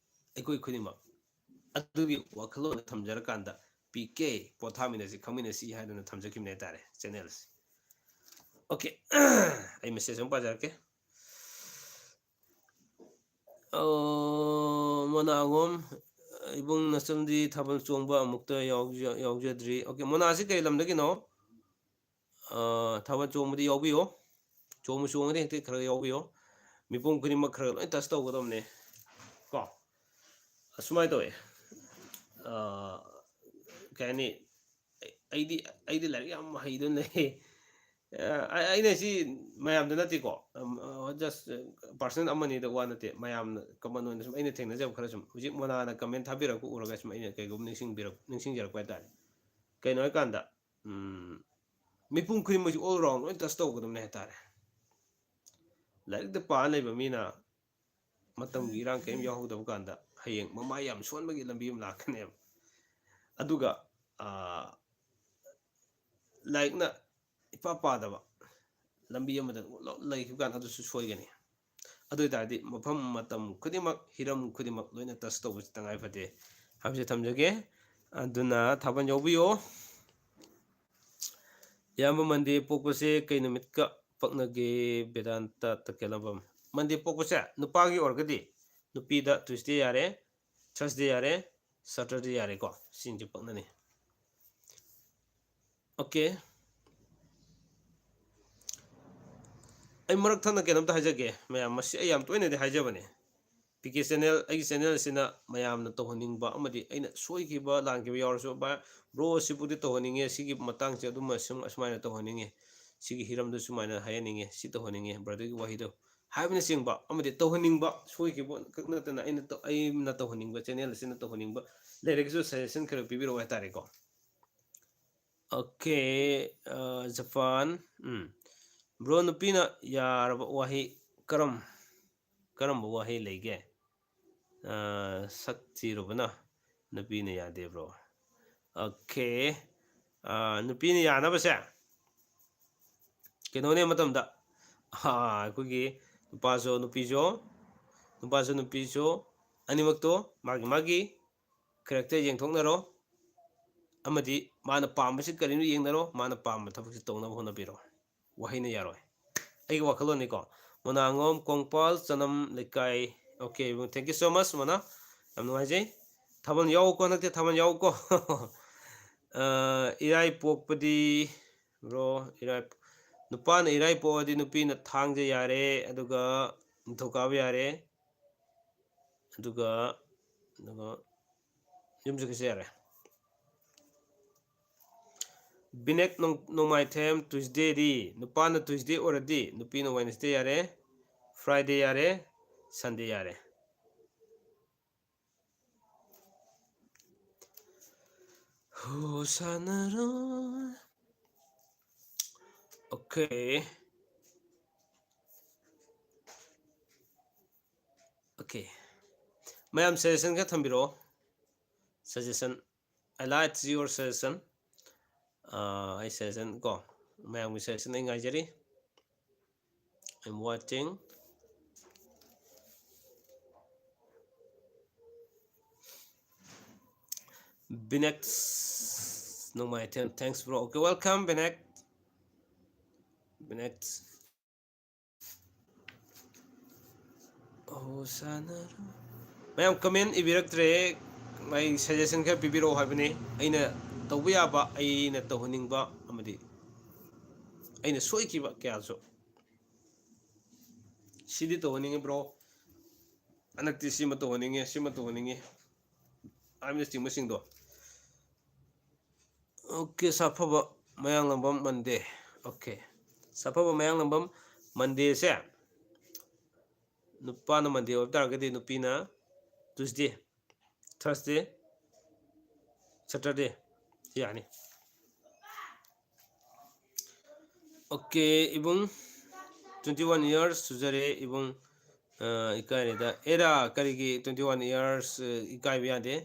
ꯑꯩꯈꯣꯏ ꯈꯨꯗꯤꯡꯃꯛ ꯑꯗꯨꯒꯤ ꯋꯥꯈꯜꯂꯣꯟ ꯊꯝꯖꯔꯀꯥꯟꯗ ꯄꯤ ꯀꯦ ꯄꯣꯊꯥꯃꯤꯟꯅꯁꯤ, ꯈꯪꯃꯤꯟꯅꯁꯤ ꯍꯥꯏꯗꯨꯅ ꯊꯝꯖꯈꯤꯕꯅꯦ ꯍꯥꯏꯇꯥꯔꯦ channelꯁꯦ꯫ Okay, ꯑꯩ message ꯑꯃ ꯄꯥꯖꯔꯛꯀꯦ꯫ ꯑꯣ, ꯃꯣꯅꯥꯉꯣꯝ, ꯏꯕꯨꯡ ꯅꯆꯟꯗꯤ ꯊꯥꯕꯜ ꯆꯣꯡꯕ ꯑꯃꯨꯛꯇ ꯌꯥꯎꯖ-, ꯌꯥꯎꯖꯗ꯭ꯔꯤ꯫ Okay, ꯃꯣꯅꯥꯁꯤ ꯀꯩ ꯂꯝꯗꯒꯤꯅꯣ? ꯑ, ꯊꯥꯕꯜ ꯆꯣꯡꯕꯗꯤ ꯌꯥꯎꯕꯤꯌꯣ꯫ ꯆꯣꯡꯕ ꯆꯣꯡꯉꯗꯤ ꯍꯦꯛꯇ ꯈꯔ ꯈꯔ ꯌꯥꯎꯕꯤꯌꯣ꯫ ꯃꯤꯄꯨꯝ ꯈꯨꯗꯤꯡꯃꯛ ꯈꯔ ꯈꯔ ꯂꯣꯏ touch ꯇꯧꯒꯗꯕꯅꯦ꯫ ꯀꯣ? ꯑꯁꯨꯃꯥꯏꯅ ꯇꯧꯋꯦ꯫ ꯑ, ꯀꯩ ꯍꯥꯏꯅꯤ? ꯑꯩ-, ꯑꯩꯗꯤ, ꯑꯩꯗꯤ ꯂꯥꯏꯔꯤꯛ ꯌꯥꯝ ꯍꯩꯗꯨꯅ ꯂꯩ꯫ ꯑ, ꯑꯩ-, ꯑꯩꯅ ꯁꯤ ꯃꯌꯥꯝꯗ ꯅꯠꯇꯦꯀꯣ꯫ ꯑꯝ, ꯑ, just, ꯑ, personal ꯑꯃꯅꯤꯗ ꯋꯥ ꯅꯠꯇꯦ꯫ ꯃꯌꯥꯝꯅ common ꯑꯣꯏꯅ ꯁꯨꯝ ꯑꯩꯅ ꯊꯦꯡꯅꯖꯕ ꯈꯔ ꯁꯨꯝ꯫ ꯍꯧꯖꯤꯛ ꯃꯣꯅꯥꯅ comment ꯊꯥꯕꯤꯔꯛꯄ ꯎꯔꯒ ꯁꯨꯝ ꯑꯩꯅ ꯀꯩꯒꯨꯝꯕ ꯅꯤꯡꯁꯤꯡꯕꯤꯔꯛ-, ꯅꯤꯡꯁꯤꯡꯖꯔꯛꯄ ꯍꯥꯏꯇꯥꯔꯦ꯫ ꯀꯩꯅꯣ ꯍꯥꯏꯀꯥꯟꯗ, ꯎꯝ, ꯃꯤꯄꯨꯝ ꯈꯨꯗꯤꯡꯃꯛꯁꯤ all round ꯂꯣꯏ touch ꯇꯧꯒꯗꯕꯅꯦ ꯍꯥꯏꯇꯥꯔꯦ꯫ ꯂꯥꯏꯔꯤꯛꯇ ꯄꯥ ꯂꯩꯕ ꯃꯤꯅ ꯃꯇꯝꯒꯤ ꯏꯔꯥꯡ ꯀꯔꯤꯝ ꯌꯥꯎꯍꯧꯗꯕ ꯀꯥꯟꯗ ꯍꯌꯦꯡ ꯃꯃꯥꯏ ꯌꯥꯝ ꯁꯣꯟꯕꯒꯤ ꯂꯝꯕꯤ ꯑꯃ ꯂꯥꯛꯀꯅꯦꯕ꯫ ꯑꯗꯨꯒ, ꯑ, ꯂꯥꯏꯔꯤꯛꯅ ꯏꯄꯥ ꯄꯥꯗꯕ ꯂꯝꯕꯤ ꯑꯃꯗ ꯂꯩꯈꯤꯕ ꯀꯥꯟꯗ ꯑꯗꯨꯁꯨ ꯁꯣꯏꯒꯅꯤ꯫ ꯑꯗꯨ ꯑꯣꯏ ꯇꯥꯔꯗꯤ ꯃꯐꯝ, ꯃꯇꯝ ꯈꯨꯗꯤꯡꯃꯛ, ꯍꯤꯔꯝ ꯈꯨꯗꯤꯡꯃꯛ ꯂꯣꯏꯅ touch ꯇꯧꯕꯁꯤ ꯇꯉꯥꯏ ꯐꯗꯦ ꯍꯥꯏꯕꯁꯤ ꯊꯝꯖꯒꯦ꯫ ꯑꯗꯨꯅ ꯊꯥꯕꯜ ꯌꯥꯎꯕꯤꯌꯣ꯫ ꯏꯌꯥꯝꯕ, Monday ꯄꯣꯛꯄꯁꯦ ꯀꯩ ꯅꯨꯃꯤꯠꯀ ꯄꯛꯅꯒꯦ? ꯕꯦꯗꯥꯟꯇ ꯇꯀꯦꯂꯝꯕꯝ꯫ Monday ꯄꯣꯛꯄꯁꯦ ꯅꯨꯄꯥꯒꯤ ꯑꯣꯏꯔꯒꯗꯤ, ꯅꯨꯄꯤꯗ Tuesday ꯌꯥꯔꯦ, Thursday ꯌꯥꯔꯦ, Saturday ꯌꯥꯔꯦꯀꯣ꯫ ꯁꯤꯁꯤꯡꯁꯦ ꯄꯛꯅꯅꯤ꯫ Okay꯫ ꯑꯩ ꯃꯔꯛ ꯊꯠꯅ ꯀꯩꯅꯣꯝꯇ ꯍꯥꯏꯖꯒꯦ ꯃꯌꯥꯝ, ꯃꯁꯤ ꯑꯩ ꯌꯥꯝ ꯇꯣꯏꯅꯗꯤ ꯍꯥꯏꯖꯕꯅꯦ꯫ ꯄꯤ ꯀꯦ ꯆꯦꯅꯦꯜ, ꯑꯩꯒꯤ ꯆꯦꯅꯦꯜ ꯑꯁꯤꯅ ꯃꯌꯥꯝꯅ ꯇꯧꯍꯟꯅꯤꯡꯕ ꯑꯃꯗꯤ ꯑꯩꯅ ꯁꯣꯏꯈꯤꯕ ꯂꯥꯟꯈꯤꯕ ꯌꯥꯎꯔꯁꯨ, "ꯚꯥꯏ, ꯕ꯭ꯔꯣ, ꯁꯤꯕꯨꯗꯤ ꯇꯧꯍꯟꯅꯤꯡꯉꯦ, ꯁꯤꯒꯤ ꯃꯇꯥꯡꯁꯦ ꯑꯗꯨꯝ ꯑꯁꯨꯝ-, ꯑꯁꯨꯃꯥꯏꯅ ꯇꯧꯍꯟꯅꯤꯡꯉꯦ, ꯁꯤꯒꯤ ꯍꯤꯔꯝꯗ ꯁꯨꯃꯥꯏꯅ ꯍꯥꯏꯍꯟꯅꯤꯡꯉꯦ, ꯁꯤ ꯇꯧꯍꯟꯅꯤꯡꯉꯦ" ꯕ꯭ꯔꯗꯔꯒꯤ ꯋꯥꯍꯩꯗꯣ ꯍꯥꯏꯕꯅꯆꯤꯡꯕ ꯑꯃꯗꯤ ꯇꯧꯍꯟꯅꯤꯡꯕ, ꯁꯣꯏꯈꯤꯕ ꯈꯛ ꯅꯠꯇꯅ ꯑꯩꯅ ꯇꯧ-, ꯑꯩꯅ ꯇꯧꯍꯟꯅꯤꯡꯕ, ꯆꯦꯅꯦꯜ ꯑꯁꯤꯅ ꯇꯧꯍꯟꯅꯤꯡꯕ ꯂꯩꯔꯒꯁꯨ ꯁꯖꯦꯁꯟ ꯈꯔ ꯄꯤꯕꯤꯔꯛꯑꯣ ꯍꯥꯏꯇꯥꯔꯦꯀꯣ꯫ ꯑꯣꯀꯦ, ꯑ, ꯖꯄꯥꯟ, ꯎꯝ꯫ ꯕ꯭ꯔꯣ, ꯅꯨꯄꯤꯅ ꯌꯥꯔꯕ ꯋꯥꯍꯩ ꯀꯔꯝ-, ꯀꯔꯝꯕ ꯋꯥꯍꯩ ꯂꯩꯒꯦ? ꯑ, ꯁꯛ ꯊꯤꯔꯨꯕꯅ ꯅꯨꯄꯤꯅ ꯌꯥꯗꯦ, ꯕ꯭ꯔꯣ꯫ ꯑꯣꯀꯦ, ꯑ, ꯅꯨꯄꯤꯅ ꯌꯥꯅꯕꯁꯦ ꯀꯩꯅꯣꯅꯦ ꯃꯇꯝꯗ, ꯑ, ꯑꯩꯈꯣꯏꯒꯤ ꯅꯨꯄꯥꯁꯨ ꯅꯨꯄꯤꯁꯨ, ꯅꯨꯄꯥꯁꯨ ꯅꯨꯄꯤꯁꯨ ꯑꯅꯤꯃꯛꯇꯣ ꯃꯥꯒꯤ ꯃꯥꯒꯤ ꯀꯦꯔꯦꯛꯇꯔ ꯌꯦꯡꯊꯣꯛꯅꯔꯣ, ꯑꯃꯗꯤ ꯃꯥꯅ ꯄꯥꯝꯕꯁꯤ ꯀꯔꯤꯅꯣ ꯌꯦꯡꯅꯔꯣ, ꯃꯥꯅ ꯄꯥꯝꯕ ꯊꯕꯛꯁꯤ ꯇꯧꯅꯕ ꯍꯣꯠꯅꯕꯤꯔꯣ꯫ ꯋꯥꯍꯩꯅ ꯌꯥꯔꯣꯏ, ꯑꯩꯒꯤ ꯋꯥꯈꯜꯂꯣꯟꯅꯤꯀꯣ꯫ ꯃꯣꯅꯥꯉꯣꯝ ꯀꯣꯡꯄꯥꯜ ꯆꯅꯝ ꯂꯩꯀꯥꯏ꯫ Okay, thank you so much, Mona, ꯌꯥꯝ ꯅꯨꯡꯉꯥꯏꯖꯩ꯫ ꯊꯥꯕꯜ ꯌꯥꯎꯀꯣ, ꯍꯟꯗꯛꯇꯤ ꯊꯥꯕꯜ ꯌꯥꯎꯀꯣ꯫ ꯑ, ꯏꯔꯥꯏ ꯄꯣꯛꯄꯗꯤ, ꯕ꯭ꯔꯣ, ꯏꯔꯥꯏ, ꯅꯨꯄꯥꯅ ꯏꯔꯥꯏ ꯄꯣꯛꯑꯗꯤ ꯅꯨꯄꯤꯅ ꯊꯥꯡꯖ ꯌꯥꯔꯦ, ꯑꯗꯨꯒ ꯅꯤꯡꯊꯧꯀꯥꯕ ꯌꯥꯔꯦ, ꯑꯗꯨꯒ, ꯑꯗꯨꯒ ꯌꯨꯝꯁꯀꯩꯁ ꯌꯥꯔꯦ꯫ ꯕꯤꯅꯦꯛ ꯅꯣꯡ-, ꯅꯣꯡꯃꯥꯏꯊꯦꯝ, ꯇ꯭ꯌꯨꯁꯗꯦꯗꯤ, ꯅꯨꯄꯥꯅ ꯇ꯭ꯌꯨꯁꯗꯦ ꯑꯣꯏꯔꯗꯤ ꯅꯨꯄꯤꯅ ꯋꯦꯅꯁꯗꯦ ꯌꯥꯔꯦ, ꯐ꯭ꯔꯥꯏꯗꯦ ꯌꯥꯔꯦ, ꯁꯟꯗꯦ ꯌꯥꯔꯦ꯫ ꯍꯣ ꯁꯥꯟꯅꯔꯣ꯫ ꯑꯣꯀꯦ꯫ ꯑꯣꯀꯦ꯫ ꯃꯌꯥꯝ ꯁꯖꯦꯁꯟ ꯈꯔ ꯊꯝꯕꯤꯔꯛꯑꯣ꯫ Suggestion. I like your suggestion. ꯑꯥ, ꯑꯩ ꯁꯖꯦꯁꯟ ꯀꯣ, ꯃꯌꯥꯝꯒꯤ ꯁꯖꯦꯁꯟ ꯑꯩ ꯉꯥꯏꯖꯔꯤ꯫ I'm waiting. Binex Nongmai, thanks, bro. Okay, welcome, Binex. Binex. ꯑꯣ, ꯁꯥꯟꯅꯔꯣ꯫ ꯃꯌꯥꯝ ꯀꯃꯦꯟ ꯏꯕꯤꯔꯛꯇ꯭ꯔꯦ꯫ ꯃꯥꯏ ꯁꯖꯦꯁꯟ ꯈꯔ ꯄꯤꯕꯤꯔꯛꯑꯣ ꯍꯥꯏꯕꯅꯤ꯫ ꯑꯩꯅ ꯇꯧꯕ ꯌꯥꯕ, ꯑꯩꯅ ꯇꯧꯍꯟꯅꯤꯡꯕ, ꯑꯃꯗꯤ ꯑꯩꯅ ꯁꯣꯏꯈꯤꯕ ꯀꯌꯥꯁꯨ꯫ ꯁꯤꯗꯤ ꯇꯧꯍꯟꯅꯤꯡꯉꯤ ꯕ꯭ꯔꯣ, ꯍꯟꯗꯛꯇꯤ ꯁꯤꯃ ꯇꯧꯍꯟꯅꯤꯡꯉꯤ, ꯁꯤꯃ ꯇꯧꯍꯟꯅꯤꯡꯉꯤ ꯍꯥꯏꯕꯅꯆꯤꯡꯕꯁꯤꯡꯗꯣ꯫ ꯑꯣꯀꯦ, ꯁꯥꯐꯕ ꯃꯌꯥꯡꯂꯝꯕꯝ ꯃꯟꯗꯦ꯫ ꯑꯣꯀꯦ, ꯁꯥꯐꯕ ꯃꯌꯥꯡꯂꯝꯕꯝ ꯃꯟꯗꯦꯁꯦ ꯅꯨꯄꯥꯅ ꯃꯟꯗꯦ ꯑꯣꯏꯕ ꯇꯥꯔꯒꯗꯤ ꯅꯨꯄꯤꯅ ꯇ꯭ꯌꯨꯁꯗꯦ, ꯊꯔꯁꯗꯦ, ꯁꯇꯔꯗꯦ ꯌꯥꯅꯤ꯫ ꯑꯣꯀꯦ, ꯏꯕꯨꯡ, twenty one years ꯁꯨꯖꯔꯦ ꯏꯕꯨꯡ꯫ ꯑ, ꯏꯀꯥꯏꯔꯦꯗ꯫ ꯑꯦꯔꯥ, ꯀꯔꯤꯒꯤ twenty one years? ꯑ, ꯏꯀꯥꯏꯕ ꯌꯥꯗꯦ꯫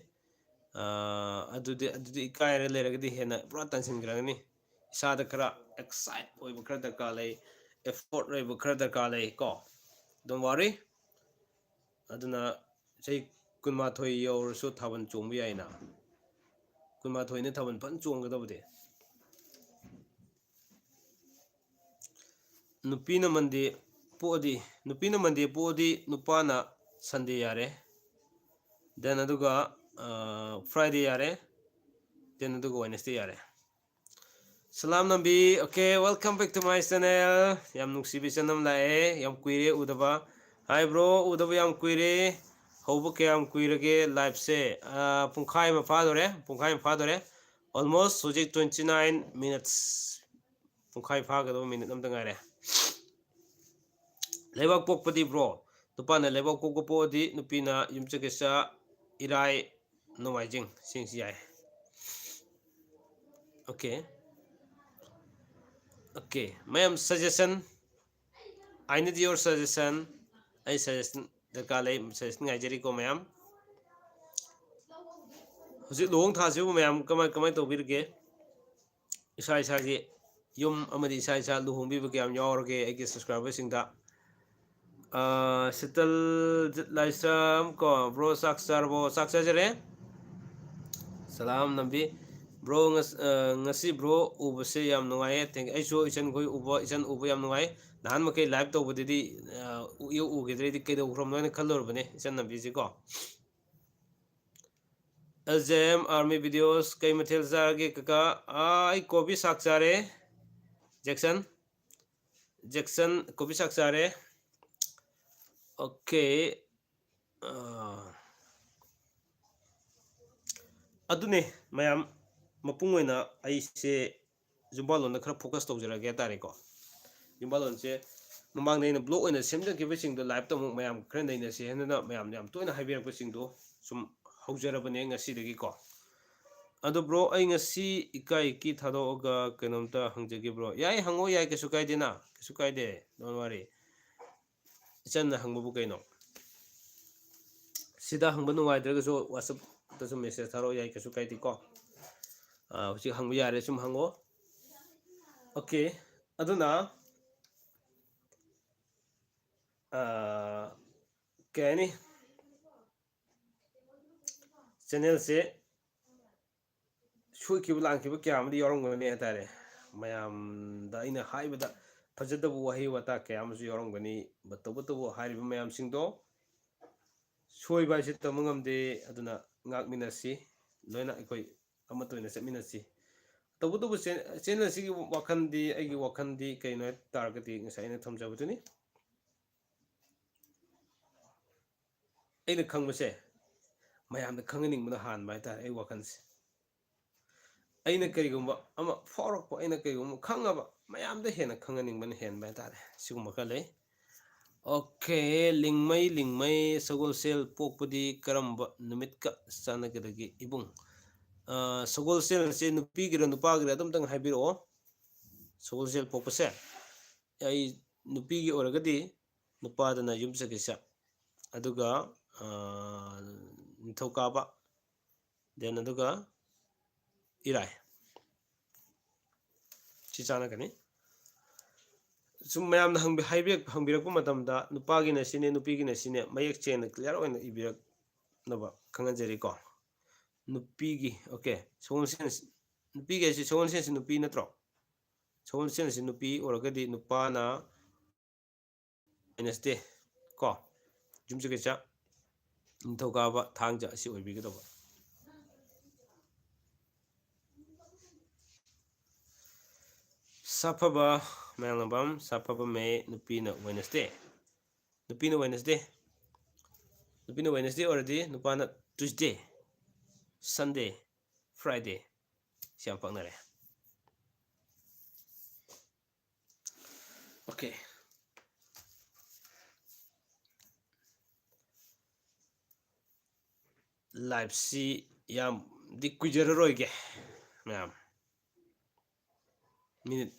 ꯑ, ꯑꯗꯨꯗꯤ, ꯑꯗꯨꯗꯤ ꯏꯀꯥꯏꯔ ꯂꯩꯔꯒꯗꯤ ꯍꯦꯟꯅ ꯄꯨꯔꯥ ꯇꯟꯁꯤꯟꯈ꯭ꯔꯒꯅꯤ꯫ ꯏꯁꯥꯗ ꯈꯔ excite ꯑꯣꯏꯕ ꯈꯔ ꯗꯔꯀꯥꯔ ꯂꯩ, effort ꯑꯣꯏꯕ ꯈꯔ ꯗꯔꯀꯥꯔ ꯂꯩ ꯀꯣ꯫ Don't worry꯫ ꯑꯗꯨꯅ ꯆꯍꯤ ꯀꯨꯟꯃꯥꯊꯣꯏ ꯌꯧꯔꯁꯨ ꯊꯥꯕꯜ ꯆꯣꯡꯕ ꯌꯥꯏꯅ꯫ ꯀꯨꯟꯃꯥꯊꯣꯏꯅ ꯊꯥꯕꯜ ꯐꯖꯅ ꯆꯣꯡꯒꯗꯕꯗꯤ꯫ ꯅꯨꯄꯤꯅ ꯃꯟꯗꯦ ꯄꯣꯛꯑꯗꯤ, ꯅꯨꯄꯤꯅ ꯃꯟꯗꯦ ꯄꯣꯛꯑꯗꯤ ꯅꯨꯄꯥꯅ ꯁꯟꯗꯦ ꯌꯥꯔꯦ꯫ Then ꯑꯗꯨꯒ, ꯑ, ꯐ꯭ꯔꯥꯏꯗꯦ ꯌꯥꯔꯦ꯫ Then ꯑꯗꯨꯒ ꯋꯦꯅꯁꯗꯦ ꯌꯥꯔꯦ꯫ Salam Nambi. Okay, welcome back to my channel꯫ ꯌꯥꯝ ꯅꯨꯡꯁꯤꯕ ꯏꯆꯟ ꯑꯃ ꯂꯥꯛꯑꯦ, ꯌꯥꯝ ꯀꯨꯏꯔꯦ ꯎꯗꯕ꯫ ꯍꯥꯏ ꯕ꯭ꯔꯣ, ꯎꯗꯕ ꯌꯥꯝ ꯀꯨꯏꯔꯦ꯫ ꯍꯧꯕ ꯀꯌꯥꯝ ꯀꯨꯏꯔꯒꯦ ꯂꯥꯏꯐꯁꯦ? ꯑ, ꯄꯨꯡꯈꯥꯏ ꯑꯃ ꯐꯥꯗꯣꯔꯦ, ꯄꯨꯡꯈꯥꯏ ꯑꯃ ꯐꯥꯗꯣꯔꯦ꯫ Almost ꯍꯧꯖꯤꯛ twenty nine minutes, ꯄꯨꯡꯈꯥꯏ ꯐꯥꯒꯗꯕ ꯃꯤꯅꯤꯠ ꯑꯃꯇ ꯉꯥꯏꯔꯦ꯫ ꯂꯩꯕꯥꯛ ꯄꯣꯛꯄꯗꯤ ꯕ꯭ꯔꯣ, ꯅꯨꯄꯥꯅ ꯂꯩꯕꯥꯛ ꯄꯣꯛꯄ ꯄꯣꯛꯑꯗꯤ ꯅꯨꯄꯤꯅ ꯌꯨꯝꯁꯀꯩꯁ, ꯏꯔꯥꯏ, ꯅꯣꯡꯃꯥꯏꯖꯤꯡ, ꯁꯤꯁꯤ ꯌꯥꯏ꯫ ꯑꯣꯀꯦ, ꯑꯣꯀꯦ, ꯃꯌꯥꯝ suggestion, I need your suggestion꯫ ꯑꯩ suggestion ꯗꯔꯀꯥꯔ ꯂꯩ, suggestion ꯉꯥꯏꯖꯔꯤꯀꯣ ꯃꯌꯥꯝ꯫ ꯍꯧꯖꯤꯛ ꯂꯨꯍꯣꯡ ꯊꯥꯁꯤꯕꯨ ꯃꯌꯥꯝ ꯀꯃꯥꯏ, ꯀꯃꯥꯏ ꯇꯧꯕꯤꯔꯤꯒꯦ? ꯏꯁꯥ ꯏꯁꯥꯒꯤ ꯌꯨꯝ ꯑꯃꯗꯤ ꯏꯁꯥ ꯏꯁꯥ ꯂꯨꯍꯣꯡꯕꯤꯕ ꯀꯌꯥꯝ ꯌꯥꯎꯔꯒꯦ ꯑꯩꯒꯤ subscriberꯁꯤꯡꯗ? ꯑ, ꯁꯤꯇꯜꯖꯤꯠ ꯂꯥꯏꯁ꯭ꯔꯝ ꯀꯣ, ꯕ꯭ꯔꯣ ꯆꯥꯛ ꯆꯥꯔꯕꯣ? ꯆꯥꯛ ꯆꯥꯖꯔꯦ꯫ ꯁꯂꯥꯝ ꯅꯝꯕꯤ꯫ ꯕ꯭ꯔꯣ, ꯉꯁ-, ꯑ, ꯉꯁꯤ ꯕ꯭ꯔꯣ ꯎꯕꯁꯦ ꯌꯥꯝ ꯅꯨꯡꯉꯥꯏꯌꯦ꯫ Thank you꯫ ꯑꯩꯁꯨ ꯏꯆꯟꯈꯣꯏ ꯎꯕ, ꯏꯆꯟ ꯎꯕ ꯌꯥꯝ ꯅꯨꯡꯉꯥꯏ꯫ ꯅꯍꯥꯟ ꯃꯈꯩ live ꯇꯧꯕꯗꯗꯤ, ꯑ, ꯎ-, ꯏꯎ ꯎꯈꯤꯗ꯭ꯔꯦ꯫ ꯑꯩꯗꯤ ꯀꯩꯗꯧꯈ꯭ꯔꯕꯅꯣ ꯍꯥꯏꯅ ꯈꯜꯂꯨꯔꯕꯅꯦ, ꯏꯆꯟ ꯅꯝꯕꯤꯁꯤꯀꯣ꯫ L J M Army Videos, ꯀꯩ ꯃꯊꯦꯜ ꯆꯥꯔꯒꯦ ꯀꯀꯥ? ꯑꯥ, ꯑꯩ ꯀꯣꯕꯤ ꯁꯥꯛ ꯆꯥꯔꯦ꯫ ꯖꯦꯛꯁꯟ, ꯖꯦꯛꯁꯟ ꯀꯣꯕꯤ ꯁꯥꯛ ꯆꯥꯔꯦ꯫ ꯑꯣꯀꯦ꯫ ꯑꯗꯨꯅꯦ ꯃꯌꯥꯝ, ꯃꯄꯨꯡ ꯑꯣꯏꯅ ꯑꯩꯁꯦ ꯌꯨꯝꯕꯥꯂꯣꯟꯗ ꯈꯔ ꯐꯣꯀꯁ ꯇꯧꯖꯔꯒꯦ ꯍꯥꯏꯇꯥꯔꯦꯀꯣ꯫ ꯌꯨꯝꯕꯥꯂꯣꯟꯁꯦ ꯃꯃꯥꯡꯗ ꯑꯩꯅ ꯕ꯭ꯂꯣꯛ ꯑꯣꯏꯅ ꯁꯦꯝꯖꯈꯤꯕꯁꯤꯡꯗꯣ ꯂꯥꯏꯞꯇ ꯑꯃꯨꯛ ꯃꯌꯥꯝ ꯈꯔ ꯅꯩꯅꯁꯤ ꯍꯥꯏꯗꯅ ꯃꯌꯥꯝꯅ ꯌꯥꯝ ꯇꯣꯏꯅ ꯍꯥꯏꯕꯤꯔꯛꯄꯁꯤꯡꯗꯣ ꯁꯨꯝ ꯍꯧꯖꯔꯕꯅꯦ ꯉꯁꯤꯗꯒꯤꯀꯣ꯫ ꯑꯗꯣ ꯕ꯭ꯔꯣ, ꯑꯩ ꯉꯁꯤ ꯏꯀꯥꯏ ꯏꯀꯤ ꯊꯥꯗꯣꯛꯑꯒ ꯀꯩꯅꯣꯝꯇ ꯍꯪꯖꯒꯦ ꯕ꯭ꯔꯣ꯫ ꯌꯥꯏ, ꯍꯪꯉꯣ, ꯌꯥꯏ, ꯀꯩꯁꯨ ꯀꯥꯏꯗꯦꯅ, ꯀꯩꯁꯨ ꯀꯥꯏꯗꯦ, don't worry꯫ ꯏꯆꯟꯅ ꯍꯪꯕꯕꯨ ꯀꯩꯅꯣ? ꯁꯤꯗ ꯍꯪꯕ ꯅꯨꯡꯉꯥꯏꯇ꯭ꯔꯒꯁꯨ WhatsApp-ꯇꯁꯨ ꯃꯦꯁꯦꯖ ꯊꯥꯔꯛꯑꯣ, ꯌꯥꯏ, ꯀꯩꯁꯨ ꯀꯥꯏꯗꯦꯀꯣ꯫ ꯑꯥ, ꯍꯧꯖꯤꯛ ꯍꯪꯕ ꯌꯥꯔꯦ, ꯁꯨꯝ ꯍꯪꯉꯣ꯫ ꯑꯣꯀꯦ, ꯑꯗꯨꯅ, ꯑꯥ, ꯀꯩ ꯍꯥꯏꯅꯤ, ꯆꯦꯅꯦꯜꯁꯦ ꯁꯣꯏꯈꯤꯕ ꯂꯥꯟꯈꯤꯕ ꯀꯌꯥ ꯑꯃꯗꯤ ꯌꯥꯎꯔꯝꯒꯅꯤ ꯍꯥꯏꯇꯥꯔꯦ꯫ ꯃꯌꯥꯝꯗ ꯑꯩꯅ ꯍꯥꯏꯕꯗ ꯐꯖꯗꯕ ꯋꯥꯍꯩ ꯋꯥꯇꯥ ꯀꯌꯥ ꯑꯃꯁꯨ ꯌꯥꯎꯔꯝꯒꯅꯤ꯫ But ꯇꯧꯕꯇꯕꯨ ꯍꯥꯏꯔꯤꯕ ꯃꯌꯥꯝꯁꯤꯡꯗꯣ ꯁꯣꯏꯕ ꯍꯥꯏꯁꯦ ꯇꯝꯕ ꯉꯝꯗꯦ꯫ ꯑꯗꯨꯅ ꯉꯥꯛꯃꯤꯟꯅꯁꯤ, ꯂꯣꯏꯅ ꯑꯩꯈꯣꯏ ꯑꯃꯠꯇ ꯑꯣꯏꯅ ꯆꯠꯃꯤꯟꯅꯁꯤ꯫ ꯇꯧꯕꯇꯕꯨ ꯆꯦ-, ꯆꯦꯅꯦꯜ ꯑꯁꯤꯒꯤ ꯋꯥꯈꯜꯗꯤ, ꯑꯩꯒꯤ ꯋꯥꯈꯜꯗꯤ ꯀꯩꯅꯣ ꯍꯥꯏ ꯇꯥꯔꯒꯗꯤ ꯉꯁꯥꯏ ꯑꯩꯅ ꯊꯝꯖꯕꯗꯨꯅꯤ꯫ ꯑꯩꯅ ꯈꯪꯕꯁꯦ ꯃꯌꯥꯝꯗ ꯈꯪꯍꯟꯅꯤꯡꯕꯅ ꯍꯥꯟꯕ ꯍꯥꯏꯇꯥꯔꯦ ꯑꯩ ꯋꯥꯈꯜꯁꯦ꯫ ꯑꯩꯅ ꯀꯔꯤꯒꯨꯝꯕ ꯑꯃ ꯐꯥꯎꯔꯛꯄ, ꯑꯩꯅ ꯀꯔꯤꯒꯨꯝꯕ ꯈꯪꯉꯕ, ꯃꯌꯥꯝꯗ ꯍꯦꯟꯅ ꯈꯪꯍꯟꯅꯤꯡꯕꯅ ꯍꯦꯟꯕ ꯍꯥꯏꯇꯥꯔꯦ꯫ ꯁꯤꯒꯨꯝꯕ ꯈꯔ ꯂꯩ꯫ ꯑꯣꯀꯦ, ꯂꯤꯡꯃꯩ, ꯂꯤꯡꯃꯩ, ꯁꯒꯣꯜꯁꯦꯜ ꯄꯣꯛꯄꯗꯤ ꯀꯔꯝꯕ ꯅꯨꯃꯤꯠꯀ ꯆꯥꯟꯅꯒꯗꯒꯦ ꯏꯕꯨꯡ? ꯑ, ꯁꯒꯣꯜꯁꯦꯜꯁꯦ ꯅꯨꯄꯤꯒꯤꯔ ꯅꯨꯄꯥꯒꯤꯔ ꯑꯗꯨꯝꯇꯪ ꯍꯥꯏꯕꯤꯔꯛꯑꯣ꯫ ꯁꯒꯣꯜꯁꯦꯜ ꯄꯣꯛꯄꯁꯦ ꯑꯩ ꯅꯨꯄꯤꯒꯤ ꯑꯣꯏꯔꯒꯗꯤ ꯅꯨꯄꯥꯗꯅ ꯌꯨꯝꯁꯀꯩꯁ, ꯑꯗꯨꯒ, ꯑ, ꯅꯤꯡꯊꯧꯀꯥꯕ, then ꯑꯗꯨꯒ ꯏꯔꯥꯏ꯫ ꯁꯤ ꯆꯥꯟꯅꯒꯅꯤ꯫ ꯁꯨꯝ ꯃꯌꯥꯝꯅ ꯍꯪꯕꯤ-, ꯍꯥꯏꯕꯤꯔꯛ-, ꯍꯪꯕꯤꯔꯛꯄ ꯃꯇꯝꯗ ꯅꯨꯄꯥꯒꯤꯅ ꯁꯤꯅꯦ, ꯅꯨꯄꯤꯒꯤꯅ ꯁꯤꯅꯦ, ꯃꯌꯦꯛ ꯁꯦꯡꯅ clear ꯑꯣꯏꯅ ꯏꯕꯤꯔꯛꯅꯕ ꯈꯪꯍꯟꯖꯔꯤꯀꯣ꯫ ꯅꯨꯄꯤꯒꯤ, ꯑꯣꯀꯦ, ꯁꯒꯣꯜꯁꯦꯟ, ꯅꯨꯄꯤꯒꯤ ꯍꯥꯏꯁꯤ ꯁꯒꯣꯜꯁꯦꯟꯁꯤ ꯅꯨꯄꯤ ꯅꯠꯇ꯭ꯔꯣ? ꯁꯒꯣꯜꯁꯦꯟꯁꯤ ꯅꯨꯄꯤ ꯑꯣꯏꯔꯒꯗꯤ ꯅꯨꯄꯥꯅ Wednesday ꯀꯣ, ꯌꯨꯝꯁꯀꯩꯁ, ꯅꯤꯡꯊꯧꯀꯥꯕ, ꯊꯥꯡꯖ ꯑꯁꯤ ꯑꯣꯏꯕꯤꯒꯗꯧꯕ꯫ ꯁꯥꯐꯕ ꯃꯌꯥꯡꯂꯝꯕꯝ, ꯁꯥꯐꯕ ꯃꯦ, ꯅꯨꯄꯤꯅ Wednesday꯫ ꯅꯨꯄꯤꯅ ꯋꯦꯅꯁꯗꯦ, ꯅꯨꯄꯤꯅ ꯋꯦꯅꯁꯗꯦ ꯑꯣꯏꯔꯗꯤ ꯅꯨꯄꯥꯅ ꯇ꯭ꯌꯨꯁꯗꯦ, ꯁꯟꯗꯦ, ꯐ꯭ꯔꯥꯏꯗꯦ꯫ ꯁꯤ ꯌꯥꯝ ꯄꯛꯅꯔꯦ꯫ ꯑꯣꯀꯦ꯫ ꯂꯥꯏꯞꯁꯤ ꯌꯥꯝꯗꯤ ꯀꯨꯏꯖꯔꯔꯣꯏꯒꯦ ꯃꯌꯥꯝ꯫ ꯃꯤꯅꯤꯠ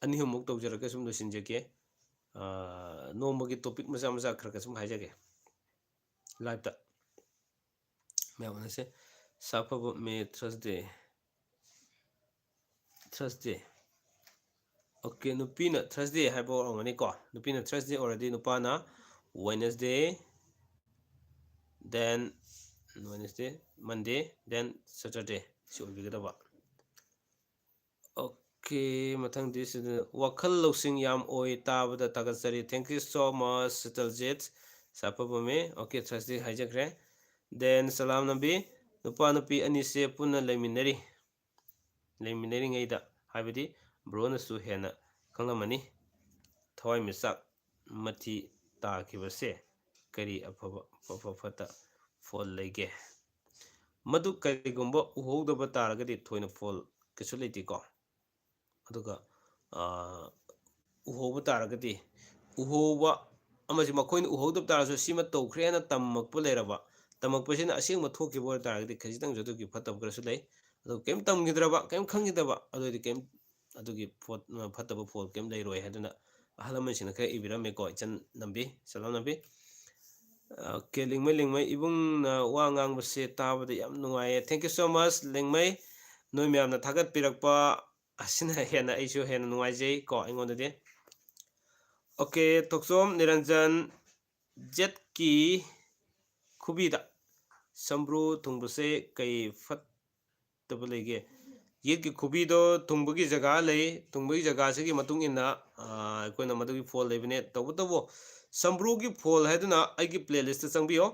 ꯑꯅꯤ ꯑꯍꯨꯝꯃꯨꯛ ꯇꯧꯖꯔꯒ ꯁꯨꯝ ꯂꯣꯏꯁꯤꯟꯖꯒꯦ꯫ ꯑꯥ, ꯅꯣꯡꯃꯒꯤ ꯇꯣꯄꯤꯛ ꯃꯆꯥ ꯃꯆꯥ ꯈꯔ ꯈꯔ ꯁꯨꯝ ꯍꯥꯏꯖꯒꯦ ꯂꯥꯏꯞꯇ꯫ ꯃꯌꯥꯝ ꯎꯅꯁꯦ꯫ ꯁꯥꯐꯕ ꯃꯦ ꯊ꯭ꯔꯁꯗꯦ꯫ ꯊ꯭ꯔꯁꯗꯦ꯫ ꯑꯣꯀꯦ, ꯅꯨꯄꯤꯅ ꯊ꯭ꯔꯁꯗꯦ ꯍꯥꯏꯕ ꯑꯣꯏꯔꯝꯒꯅꯤꯀꯣ꯫ ꯅꯨꯄꯤꯅ ꯊ꯭ꯔꯁꯗꯦ ꯑꯣꯏꯔꯗꯤ ꯅꯨꯄꯥꯅ ꯋꯦꯅꯁꯗꯦ, then ꯋꯦꯅꯁꯗꯦ, ꯃꯟꯗꯦ, then ꯁꯇꯔꯗꯦ꯫ ꯁꯤ ꯑꯣꯏꯕꯤꯒꯗꯕ꯫ ꯑꯣꯀꯦ, ꯃꯊꯪꯗꯤ ꯁꯤꯗ ꯋꯥꯈꯜ ꯂꯧꯁꯤꯡ ꯌꯥꯝ ꯑꯣꯏ, ꯇꯥꯕꯗ ꯊꯥꯒꯠꯆꯔꯤ꯫ Thank you so much, Sitaljit. ꯁꯥꯐꯕꯃꯦ꯫ ꯑꯣꯀꯦ, ꯊ꯭ꯔꯁꯗꯦ ꯍꯥꯏꯖꯈ꯭ꯔꯦ꯫ Then ꯁꯂꯥꯝ ꯅꯝꯕꯤ, ꯅꯨꯄꯥ ꯅꯨꯄꯤ ꯑꯅꯤꯁꯦ ꯄꯨꯟꯅ ꯂꯩꯃꯤꯟꯅꯔꯤ꯫ ꯂꯩꯃꯤꯟꯅꯔꯤꯉꯩꯗ, ꯍꯥꯏꯕꯗꯤ ꯕ꯭ꯔꯣꯅꯁꯨ ꯍꯦꯟꯅ ꯈꯪꯂꯝꯃꯅꯤ, ꯊꯋꯥꯏꯃꯤꯆꯥꯛ ꯃꯊꯤ ꯇꯥꯈꯤꯕꯁꯦ ꯀꯔꯤ ꯑꯐꯕ, ꯑꯐ ꯐꯠꯇ ꯐꯣꯜ ꯂꯩꯒꯦ? ꯃꯗꯨ ꯀꯔꯤꯒꯨꯝꯕ ꯎꯍꯧꯗꯕ ꯇꯥꯔꯒꯗꯤ ꯊꯣꯏꯅ ꯐꯣꯜ ꯀꯩꯁꯨ ꯂꯩꯇꯦꯀꯣ꯫ ꯑꯗꯨꯒ, ꯑꯥ, ꯎꯍꯧꯕ ꯇꯥꯔꯒꯗꯤ, ꯎꯍꯧꯕ ꯑꯃꯁꯤ ꯃꯈꯣꯏꯅ ꯎꯍꯧꯗꯕ ꯇꯥꯔꯁꯨ ꯁꯤꯃ ꯇꯧꯈ꯭ꯔꯦ ꯍꯥꯏꯅ ꯇꯝꯃꯛꯄ ꯂꯩꯔꯕ, ꯇꯝꯃꯛꯄꯁꯤꯅ ꯑꯁꯦꯡꯕ ꯊꯣꯛꯈꯤꯕ ꯑꯣꯏ ꯇꯥꯔꯒꯗꯤ ꯈꯖꯤꯛꯇꯪꯁꯨ ꯑꯗꯨꯒꯤ ꯐꯠꯇꯕ ꯈꯔꯁꯨ ꯂꯩ꯫ ꯑꯗꯨ ꯀꯔꯤꯝ ꯇꯝꯈꯤꯗ꯭ꯔꯕ, ꯀꯔꯤꯝ ꯈꯪꯈꯤꯗꯕ, ꯑꯗꯨ ꯑꯣꯏꯔꯗꯤ ꯀꯔꯤꯝ, ꯑꯗꯨꯒꯤ ꯄꯣꯠ, ꯐꯠꯇꯕ ꯐꯣꯜ ꯀꯔꯤꯝ ꯂꯩꯔꯣꯏ ꯍꯥꯏꯗꯨꯅ ꯑꯍꯜ ꯂꯃꯟꯁꯤꯡꯅ ꯈꯔ ꯏꯕꯤꯔꯝꯃꯦꯀꯣ, ꯏꯆꯟ ꯅꯝꯕꯤ, ꯁꯂꯥꯝ ꯅꯝꯕꯤ꯫ ꯑꯣꯀꯦ, ꯂꯤꯡꯃꯩ, ꯂꯤꯡꯃꯩ ꯏꯕꯨꯡꯅ ꯋꯥ ꯉꯥꯡꯕꯁꯦ ꯇꯥꯕꯗ ꯌꯥꯝ ꯅꯨꯡꯉꯥꯏꯌꯦ꯫ Thank you so much, ꯂꯤꯡꯃꯩ꯫ ꯅꯣꯏ ꯃꯌꯥꯝꯅ ꯊꯥꯒꯠꯄꯤꯔꯛꯄ ꯑꯁꯤꯅ ꯍꯦꯟꯅ ꯑꯩꯁꯨ ꯍꯦꯟꯅ ꯅꯨꯡꯉꯥꯏꯖꯩ ꯀꯣ ꯑꯩꯉꯣꯟꯗꯗꯤ꯫ ꯑꯣꯀꯦ, ꯊꯣꯛꯆꯣꯝ ꯅꯤꯔꯟꯖꯟ, ꯌꯦꯠꯀꯤ ꯈꯨꯕꯤꯗ ꯁꯝꯕ꯭ꯔꯨ ꯊꯨꯡꯕꯁꯦ ꯀꯩ ꯐꯠꯇꯕ ꯂꯩꯒꯦ? ꯌꯦꯠꯀꯤ ꯈꯨꯕꯤꯗꯣ ꯊꯨꯡꯕꯒꯤ ꯖꯒꯥ ꯂꯩ, ꯊꯨꯡꯕꯒꯤ ꯖꯒꯥꯁꯤꯒꯤ ꯃꯇꯨꯡ ꯏꯟꯅ, ꯑꯥ, ꯑꯩꯈꯣꯏꯅ ꯃꯗꯨꯒꯤ ꯐꯣꯜ ꯂꯩꯕꯅꯦ꯫ ꯇꯧꯕꯇꯕꯨ ꯁꯝꯕ꯭ꯔꯨꯒꯤ ꯐꯣꯜ ꯍꯥꯏꯗꯨꯅ ꯑꯩꯒꯤ ꯄ꯭ꯂꯦꯂꯤꯁꯇ ꯆꯪꯕꯤꯌꯣ꯫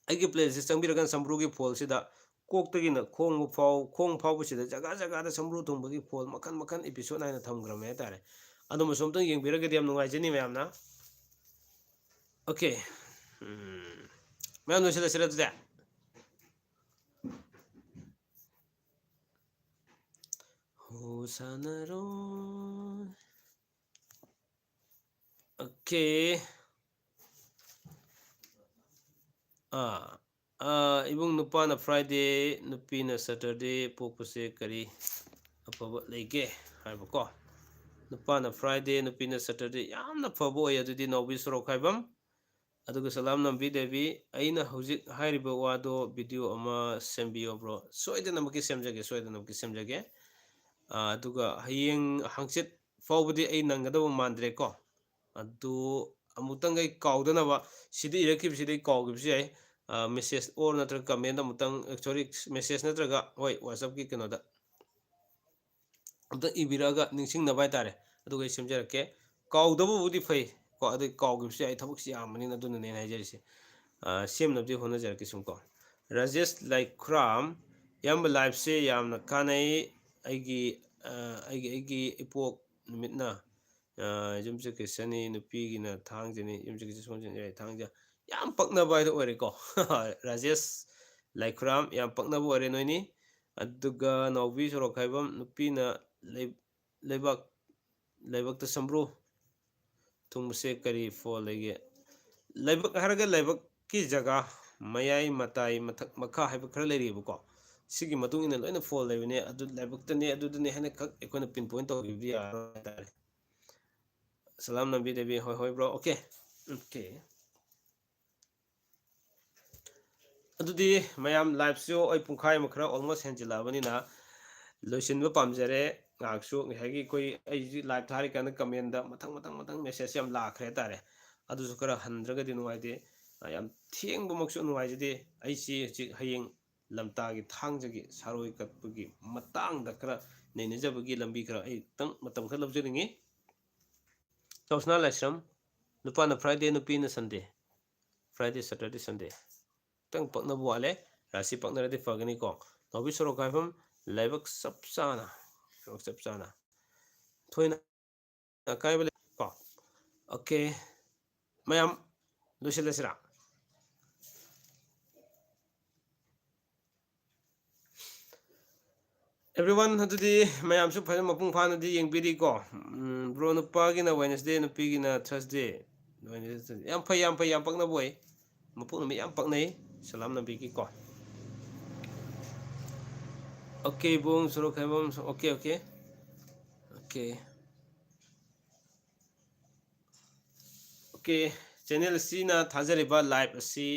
ꯑꯩꯒꯤ ꯄ꯭ꯂꯦꯂꯤꯁꯇ ꯆꯪꯕꯤꯔꯀꯥꯟꯗ ꯁꯝꯕ꯭ꯔꯨꯒꯤ ꯐꯣꯜꯁꯤꯗ ꯀꯣꯛꯇꯒꯤꯅ ꯈꯣꯡ ꯐꯥꯎ, ꯈꯣꯡ ꯐꯥꯎꯕꯁꯤꯗ ꯖꯒꯥ ꯖꯒꯥꯗ ꯁꯝꯕ꯭ꯔꯨ ꯊꯨꯡꯕꯒꯤ ꯐꯣꯜ ꯃꯈꯜ ꯃꯈꯜ ꯏꯄꯤꯁꯣꯠ ꯅꯥꯏꯅ ꯊꯝꯈ꯭ꯔꯕꯅꯦ ꯍꯥꯏꯇꯥꯔꯦ꯫ ꯑꯗꯨꯃꯁꯨ ꯑꯝꯇꯪ ꯌꯦꯡꯕꯤꯔꯒꯗꯤ ꯌꯥꯝ ꯅꯨꯡꯉꯥꯏꯖꯅꯤ ꯃꯌꯥꯝꯅ꯫ Okay. ꯎꯝ, ꯃꯌꯥꯝ ꯂꯣꯏꯁꯤꯜꯂꯁꯤꯔ ꯑꯗꯨꯗꯤ? ꯍꯣ ꯁꯥꯟꯅꯔꯣ꯫ Okay. ꯑꯥ, ꯑꯥ, ꯏꯕꯨꯡ, ꯅꯨꯄꯥꯅ Friday, ꯅꯨꯄꯤꯅ Saturday ꯄꯣꯛꯄꯁꯦ ꯀꯔꯤ ꯑꯐꯕ ꯂꯩꯒꯦ ꯍꯥꯏꯕꯀꯣ? ꯅꯨꯄꯥꯅ Friday, ꯅꯨꯄꯤꯅ Saturday, ꯌꯥꯝꯅ ꯐꯕ ꯑꯣꯏ꯫ ꯑꯗꯨꯗꯤ ꯅꯥꯎꯕꯤ ꯁꯣꯔꯣꯛ ꯈꯥꯏꯕꯝ, ꯑꯗꯨꯒ ꯁꯂꯥꯝ ꯅꯝꯕꯤ ꯗꯦꯕꯤ, ꯑꯩꯅ ꯍꯧꯖꯤꯛ ꯍꯥꯏꯔꯤꯕ ꯋꯥꯗꯣ video ꯑꯃ ꯁꯦꯝꯕꯤꯌꯣ bro꯫ ꯁꯣꯏꯗꯅꯃꯛꯀꯤ ꯁꯦꯝꯖꯒꯦ, ꯁꯣꯏꯗꯅꯃꯛꯀꯤ ꯁꯦꯝꯖꯒꯦ꯫ ꯑꯥ, ꯑꯗꯨꯒ ꯍꯌꯦꯡ ꯍꯪꯆꯤꯠ ꯐꯥꯎꯕꯗꯤ ꯑꯩ ꯅꯪꯒꯗꯕ ꯃꯥꯟꯗ꯭ꯔꯦꯀꯣ꯫ ꯑꯗꯨ ꯑꯃꯨꯛꯇꯪ ꯑꯩ ꯀꯥꯎꯗꯅꯕ, ꯁꯤꯗ ꯏꯔꯛꯈꯤꯕꯁꯤꯗ ꯑꯩ ꯀꯥꯎꯈꯤꯕꯁꯨ ꯌꯥꯏ꯫ ꯑꯥ, message or ꯅꯠꯇ꯭ꯔꯒ comment ꯑꯃꯨꯛꯇꯪ, sorry, message ꯅꯠꯇ꯭ꯔꯒ, ꯍꯣꯏ, WhatsApp-ꯀꯤ ꯀꯩꯅꯣꯗ ꯑꯝꯇ ꯏꯕꯤꯔꯛꯑꯒ ꯅꯤꯡꯁꯤꯡꯅꯕ ꯍꯥꯏꯇꯥꯔꯦ꯫ ꯑꯗꯨꯒ ꯑꯩ ꯁꯦꯝꯖꯔꯛꯀꯦ꯫ ꯀꯥꯎꯗꯕꯕꯨꯗꯤ ꯐꯩ ꯀꯣ, ꯑꯗꯨ ꯀꯥꯎꯈꯤꯕꯁꯨ ꯌꯥꯏ, ꯊꯕꯛꯁꯤ ꯌꯥꯝꯕꯅꯤꯅ, ꯑꯗꯨꯅꯅꯦ ꯑꯩꯅ ꯍꯥꯏꯖꯔꯤꯁꯦ꯫ ꯑꯥ, ꯁꯦꯝꯅꯕꯗꯤ ꯍꯣꯠꯅꯖꯔꯛꯀꯦ ꯁꯨꯝ ꯀꯣ꯫ ꯔꯥꯖꯦꯁ ꯂꯥꯏꯈ꯭ꯔꯥꯝ, ꯏꯌꯥꯝꯕ, live-ꯁꯦ ꯌꯥꯝꯅ ꯀꯥꯟꯅꯩ꯫ ꯑꯩꯒꯤ, ꯑꯥ, ꯑꯩꯒꯤ, ꯑꯩꯒꯤ ꯏꯄꯣꯛ ꯅꯨꯃꯤꯠꯅ, ꯑꯥ, ꯌꯨꯝꯁꯀꯩꯁꯅꯤ, ꯅꯨꯄꯤꯒꯤꯅ ꯊꯥꯡꯖꯅꯤ, ꯌꯨꯝꯁꯀꯩꯁ ꯁꯒꯣꯜꯁꯦꯟ ꯏꯔꯥꯏ ꯊꯥꯡꯖ꯫ ꯌꯥꯝ ꯄꯛꯅꯕ ꯍꯥꯏꯗꯣ ꯑꯣꯏꯔꯦꯀꯣ꯫ ꯔꯥꯖꯦꯁ ꯂꯥꯏꯈ꯭ꯔꯥꯝ, ꯌꯥꯝ ꯄꯛꯅꯕ ꯑꯣꯏꯔꯦ ꯅꯣꯏꯅꯤ꯫ ꯑꯗꯨꯒ ꯅꯥꯎꯕꯤ ꯁꯣꯔꯣꯛ ꯈꯥꯏꯕꯝ, ꯅꯨꯄꯤꯅ ꯂꯩ-, ꯂꯩꯕꯥꯛ, ꯂꯥꯏꯕꯛꯇ ꯁꯝꯕ꯭ꯔꯨ ꯊꯨꯡꯕꯁꯦ ꯀꯔꯤ ꯐꯣꯜ ꯂꯩꯒꯦ? ꯂꯥꯏꯕꯛ ꯍꯥꯏꯔꯒ ꯂꯥꯏꯕꯛꯀꯤ ꯖꯒꯥ, ꯃꯌꯥꯏ, ꯃꯇꯥꯏ, ꯃꯊꯛ, ꯃꯈꯥ ꯍꯥꯏꯕ ꯈꯔ ꯂꯩꯔꯤꯕꯀꯣ꯫ ꯁꯤꯒꯤ ꯃꯇꯨꯡ ꯏꯟꯅ ꯂꯣꯏꯅ ꯐꯣꯜ ꯂꯩꯕꯅꯦ꯫ ꯑꯗꯨ ꯂꯥꯏꯕꯛꯇꯅꯦ, ꯑꯗꯨꯗꯅꯦ ꯍꯥꯏꯅ ꯈꯛ ꯑꯩꯈꯣꯏꯅ pinpoint ꯇꯧꯈꯤꯕꯗꯤ ꯌꯥꯔꯣꯏ ꯍꯥꯏꯇꯥꯔꯦ꯫ ꯁꯂꯥꯝ ꯅꯝꯕꯤ ꯗꯦꯕꯤ, ꯍꯣꯏ, ꯍꯣꯏ, bro, okay, okay꯫ ꯑꯗꯨꯗꯤ ꯃꯌꯥꯝ, live-ꯁꯨ ꯑꯩ ꯄꯨꯡꯈꯥꯏ ꯑꯃ ꯈꯔ almost ꯍꯦꯟꯖꯤꯜꯂꯛꯑꯕꯅꯤꯅ ꯂꯣꯏꯁꯤꯟꯕ ꯄꯥꯝꯖꯔꯦ꯫ ꯉꯥꯏꯍꯥꯛꯁꯨ ꯉꯁꯥꯏꯒꯤ ꯑꯩꯈꯣꯏ, ꯑꯩ ꯍꯧꯖꯤꯛ live ꯊꯥꯔꯤꯀꯥꯟꯗ comment-ꯇ ꯃꯊꯪ, ꯃꯊꯪ, ꯃꯊꯪ message ꯌꯥꯝ ꯂꯥꯛꯈ꯭ꯔꯦ ꯍꯥꯏꯇꯥꯔꯦ꯫ ꯑꯗꯨꯁꯨ ꯈꯔ ꯍꯟꯗ꯭ꯔꯒꯗꯤ ꯅꯨꯡꯉꯥꯏꯇꯦ꯫ ꯑ, ꯌꯥꯝ ꯊꯦꯡꯕꯃꯛꯁꯨ ꯅꯨꯡꯉꯥꯏꯖꯗꯦ꯫ ꯑꯩꯁꯤ ꯍꯧꯖꯤꯛ ꯍꯌꯦꯡ ꯂꯝꯇꯥꯒꯤ ꯊꯥꯡꯖꯒꯤ ꯁꯥꯔꯣꯏ ꯀꯠꯄꯒꯤ ꯃꯇꯥꯡꯗ ꯈꯔ ꯅꯩꯅꯖꯕꯒꯤ ꯂꯝꯕꯤ ꯈꯔ ꯑꯩ ꯈꯤꯇꯪ ꯃꯇꯝ ꯈꯔ ꯂꯧꯖꯅꯤꯡꯉꯤ꯫ ꯆꯥꯎꯁꯅꯥ ꯂꯥꯏꯁ꯭ꯔꯝ, ꯅꯨꯄꯥꯅ Friday, ꯅꯨꯄꯤꯅ Sunday꯫ Friday, Saturday, Sunday꯫ ꯈꯤꯇꯪ ꯄꯛꯅꯕ ꯋꯥꯠꯂꯦ꯫ ꯔꯥꯁꯤ ꯄꯛꯅꯔꯗꯤ ꯐꯒꯅꯤꯀꯣ꯫ ꯅꯥꯎꯕꯤ ꯁꯣꯔꯣꯛ ꯀꯥꯏꯐꯝ, ꯂꯥꯏꯕꯛ ꯆꯞ ꯆꯥꯅ, ꯂꯥꯏꯕꯛ ꯆꯞ ꯆꯥꯅ꯫ ꯊꯣꯏꯅ ꯑꯀꯥꯏꯕ ꯂꯩ ꯀꯣ꯫ Okay꯫ ꯃꯌꯥꯝ, ꯂꯣꯏꯁꯤꯜꯂꯁꯤꯔꯥ? Everyone, ꯑꯗꯨꯗꯤ ꯃꯌꯥꯝꯁꯨ ꯐꯖꯅ ꯃꯄꯨꯡ ꯐꯥꯅꯗꯤ ꯌꯦꯡꯕꯤꯔꯤꯀꯣ? ꯎꯝ, bro, ꯅꯨꯄꯥꯒꯤꯅ Wednesday, ꯅꯨꯄꯤꯒꯤꯅ Thursday꯫ Wednesday, Thursday꯫ ꯌꯥꯝ ꯐꯩ, ꯌꯥꯝ ꯐꯩ, ꯌꯥꯝ ꯄꯛꯅꯕ ꯑꯣꯏ꯫ ꯃꯄꯣꯛ ꯅꯨꯃꯤꯠ ꯌꯥꯝ ꯄꯛꯅꯩ꯫ ꯁꯂꯥꯝ ꯅꯝꯕꯤꯒꯦꯀꯣ꯫ Okay, ꯕꯣꯡ ꯁꯣꯔꯣꯛ ꯈꯥꯏꯕꯝ꯫ Okay, okay꯫ Okay꯫ Okay, channel ꯑꯁꯤꯅ ꯊꯥꯖꯔꯤꯕ live ꯑꯁꯤ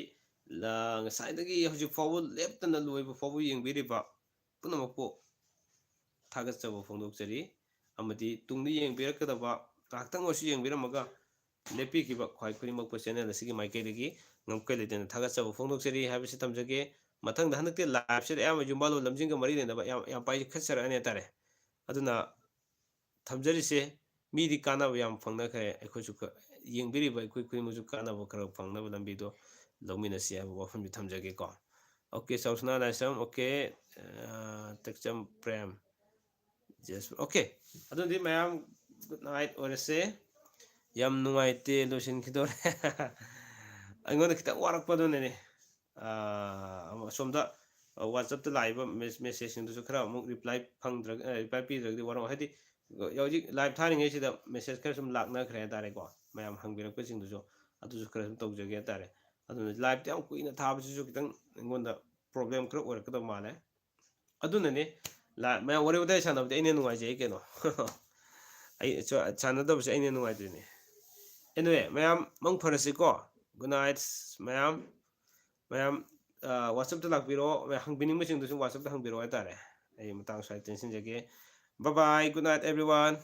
ꯂ-, ꯉꯁꯥꯏꯗꯒꯤ ꯍꯧꯖꯤꯛ ꯐꯥꯎꯕ ꯂꯦꯞꯇꯅ ꯂꯣꯏꯕ ꯐꯥꯎꯕ ꯌꯦꯡꯕꯤꯔꯤꯕ ꯄꯨꯝꯅꯃꯛꯄꯨ ꯊꯥꯒꯠꯆꯕ ꯐꯣꯡꯗꯣꯛꯆꯔꯤ꯫ ꯑꯃꯗꯤ ꯇꯨꯡꯗ ꯌꯦꯡꯕꯤꯔꯛꯀꯗꯕ ꯉꯥꯏꯍꯥꯛꯇꯪ ꯑꯣꯏꯔꯁꯨ ꯌꯦꯡꯕꯤꯔꯝꯃꯒ ꯂꯦꯞꯄꯤꯈꯤꯕ ꯈ꯭ꯋꯥꯏ ꯈꯨꯗꯤꯡꯃꯛꯄꯨ channel ꯑꯁꯤꯒꯤ ꯃꯥꯏꯀꯩꯗꯒꯤ ꯉꯝꯈꯩ ꯂꯩꯇꯅ ꯊꯥꯒꯠꯆꯕ ꯐꯣꯡꯗꯣꯛꯆꯔꯤ ꯍꯥꯏꯕꯁꯤ ꯊꯝꯖꯒꯦ꯫ ꯃꯊꯪꯗ ꯍꯟꯗꯛꯇꯤ live ꯁꯦ ꯑꯌꯥꯝꯕ ꯌꯨꯝꯕꯥꯜꯂꯣꯟ ꯂꯝꯖꯤꯡꯒ ꯃꯔꯤ ꯂꯩꯅꯕ ꯌꯥꯝ, ꯌꯥꯝ ꯄꯥꯏꯈꯠꯆꯔꯛꯑꯅꯤ ꯍꯥꯏꯇꯥꯔꯦ꯫ ꯑꯗꯨꯅ ꯊꯝꯖꯔꯤꯁꯦ ꯃꯤꯗꯤ ꯀꯥꯟꯅꯕ ꯌꯥꯝ ꯐꯪꯅꯈ꯭ꯔꯦ꯫ ꯑꯩꯈꯣꯏꯁꯨ ꯈ-, ꯌꯦꯡꯕꯤꯔꯤꯕ ꯑꯩꯈꯣꯏ ꯈꯨꯗꯤꯡꯃꯛꯁꯨ ꯀꯥꯟꯅꯕ ꯈꯔ ꯐꯪꯅꯕ ꯂꯝꯕꯤꯗꯣ ꯂꯧꯃꯤꯟꯅꯁꯤ ꯍꯥꯏꯕ ꯋꯥꯐꯝꯁꯤ ꯊꯝꯖꯒꯦꯀꯣ꯫ Okay, ꯆꯥꯎꯁꯅꯥ ꯂꯥꯏꯁ꯭ꯔꯝ, okay, ꯑ, ꯇꯦꯛꯆꯝ ꯄ꯭ꯔꯦꯝ, ꯖꯦꯁ-, okay꯫ ꯑꯗꯨꯗꯤ ꯃꯌꯥꯝ good night ꯑꯣꯏꯔꯁꯦ꯫ ꯌꯥꯝ ꯅꯨꯡꯉꯥꯏꯇꯦ, ꯂꯣꯏꯁꯤꯟꯈꯤꯗꯣꯔꯦ꯫ ꯑꯩꯉꯣꯟꯗ ꯈꯤꯇꯪ ꯋꯥꯔꯛꯄꯗꯨꯅꯅꯦ꯫ ꯑ, ꯑꯁꯣꯝꯗ, ꯑ, WhatsApp ꯇ ꯂꯥꯛꯏꯕ ꯃꯦꯁ-, message ꯁꯤꯡꯗꯨꯁꯨ ꯈꯔ ꯑꯃꯨꯛ reply ꯐꯪꯗ꯭ꯔꯒ, ꯑ, reply ꯄꯤꯗ꯭ꯔꯒꯗꯤ ꯋꯥꯔꯧ-, ꯍꯥꯏꯗꯤ, ꯍꯧꯖꯤꯛ live ꯊꯥꯔꯤꯉꯩꯁꯤꯗ message ꯈꯔ ꯁꯨꯝ ꯂꯥꯛꯅꯈ꯭ꯔꯦ ꯍꯥꯏꯇꯥꯔꯦꯀꯣ꯫ ꯃꯌꯥꯝ ꯍꯪꯕꯤꯔꯛꯄꯁꯤꯡꯗꯨꯁꯨ ꯑꯗꯨꯁꯨ ꯈꯔ ꯁꯨꯝ ꯇꯧꯖꯒꯦ ꯍꯥꯏꯇꯥꯔꯦ꯫ ꯑꯗꯨꯅ live ꯇ ꯌꯥꯝ ꯀꯨꯏꯅ ꯊꯥꯕꯁꯤꯁꯨ ꯈꯤꯇꯪ ꯑꯩꯉꯣꯟꯗ problem ꯈꯔ ꯑꯣꯏꯔꯛꯀꯗꯕ ꯃꯥꯜꯂꯦ꯫ ꯑꯗꯨꯅꯅꯦ, ꯂꯥ-, ꯃꯌꯥꯝ ꯋꯥꯔꯤ ꯋꯥꯇꯥꯏ ꯁꯥꯟꯅꯕꯗꯤ ꯑꯩꯅ ꯅꯨꯡꯉꯥꯏꯖꯩ ꯀꯩꯅꯣ꯫ ꯑꯩ ꯁ-, ꯁꯥꯟꯅꯗꯕꯁꯦ ꯑꯩꯅ ꯅꯨꯡꯉꯥꯏꯇ꯭ꯔꯤꯅꯦ꯫ Anyway, ꯃꯌꯥꯝ ꯃꯪ ꯐꯔꯁꯤꯀꯣ꯫ Good night, ꯃꯌꯥꯝ꯫ ꯃꯌꯥꯝ, ꯑ, WhatsApp ꯇ ꯂꯥꯛꯄꯤꯔꯣ꯫ ꯃꯌꯥꯝ ꯍꯪꯕꯤꯅꯤꯡꯕꯁꯤꯡꯗꯨꯁꯨ WhatsApp ꯇ ꯍꯪꯕꯤꯔꯛꯑꯣ ꯍꯥꯏꯇꯥꯔꯦ꯫ ꯑꯩ ꯃꯇꯥꯡ ꯁ꯭ꯋꯥꯏꯗ ꯇꯦꯟꯁꯤꯟꯖꯒꯦ꯫ Bye bye, good night everyone꯫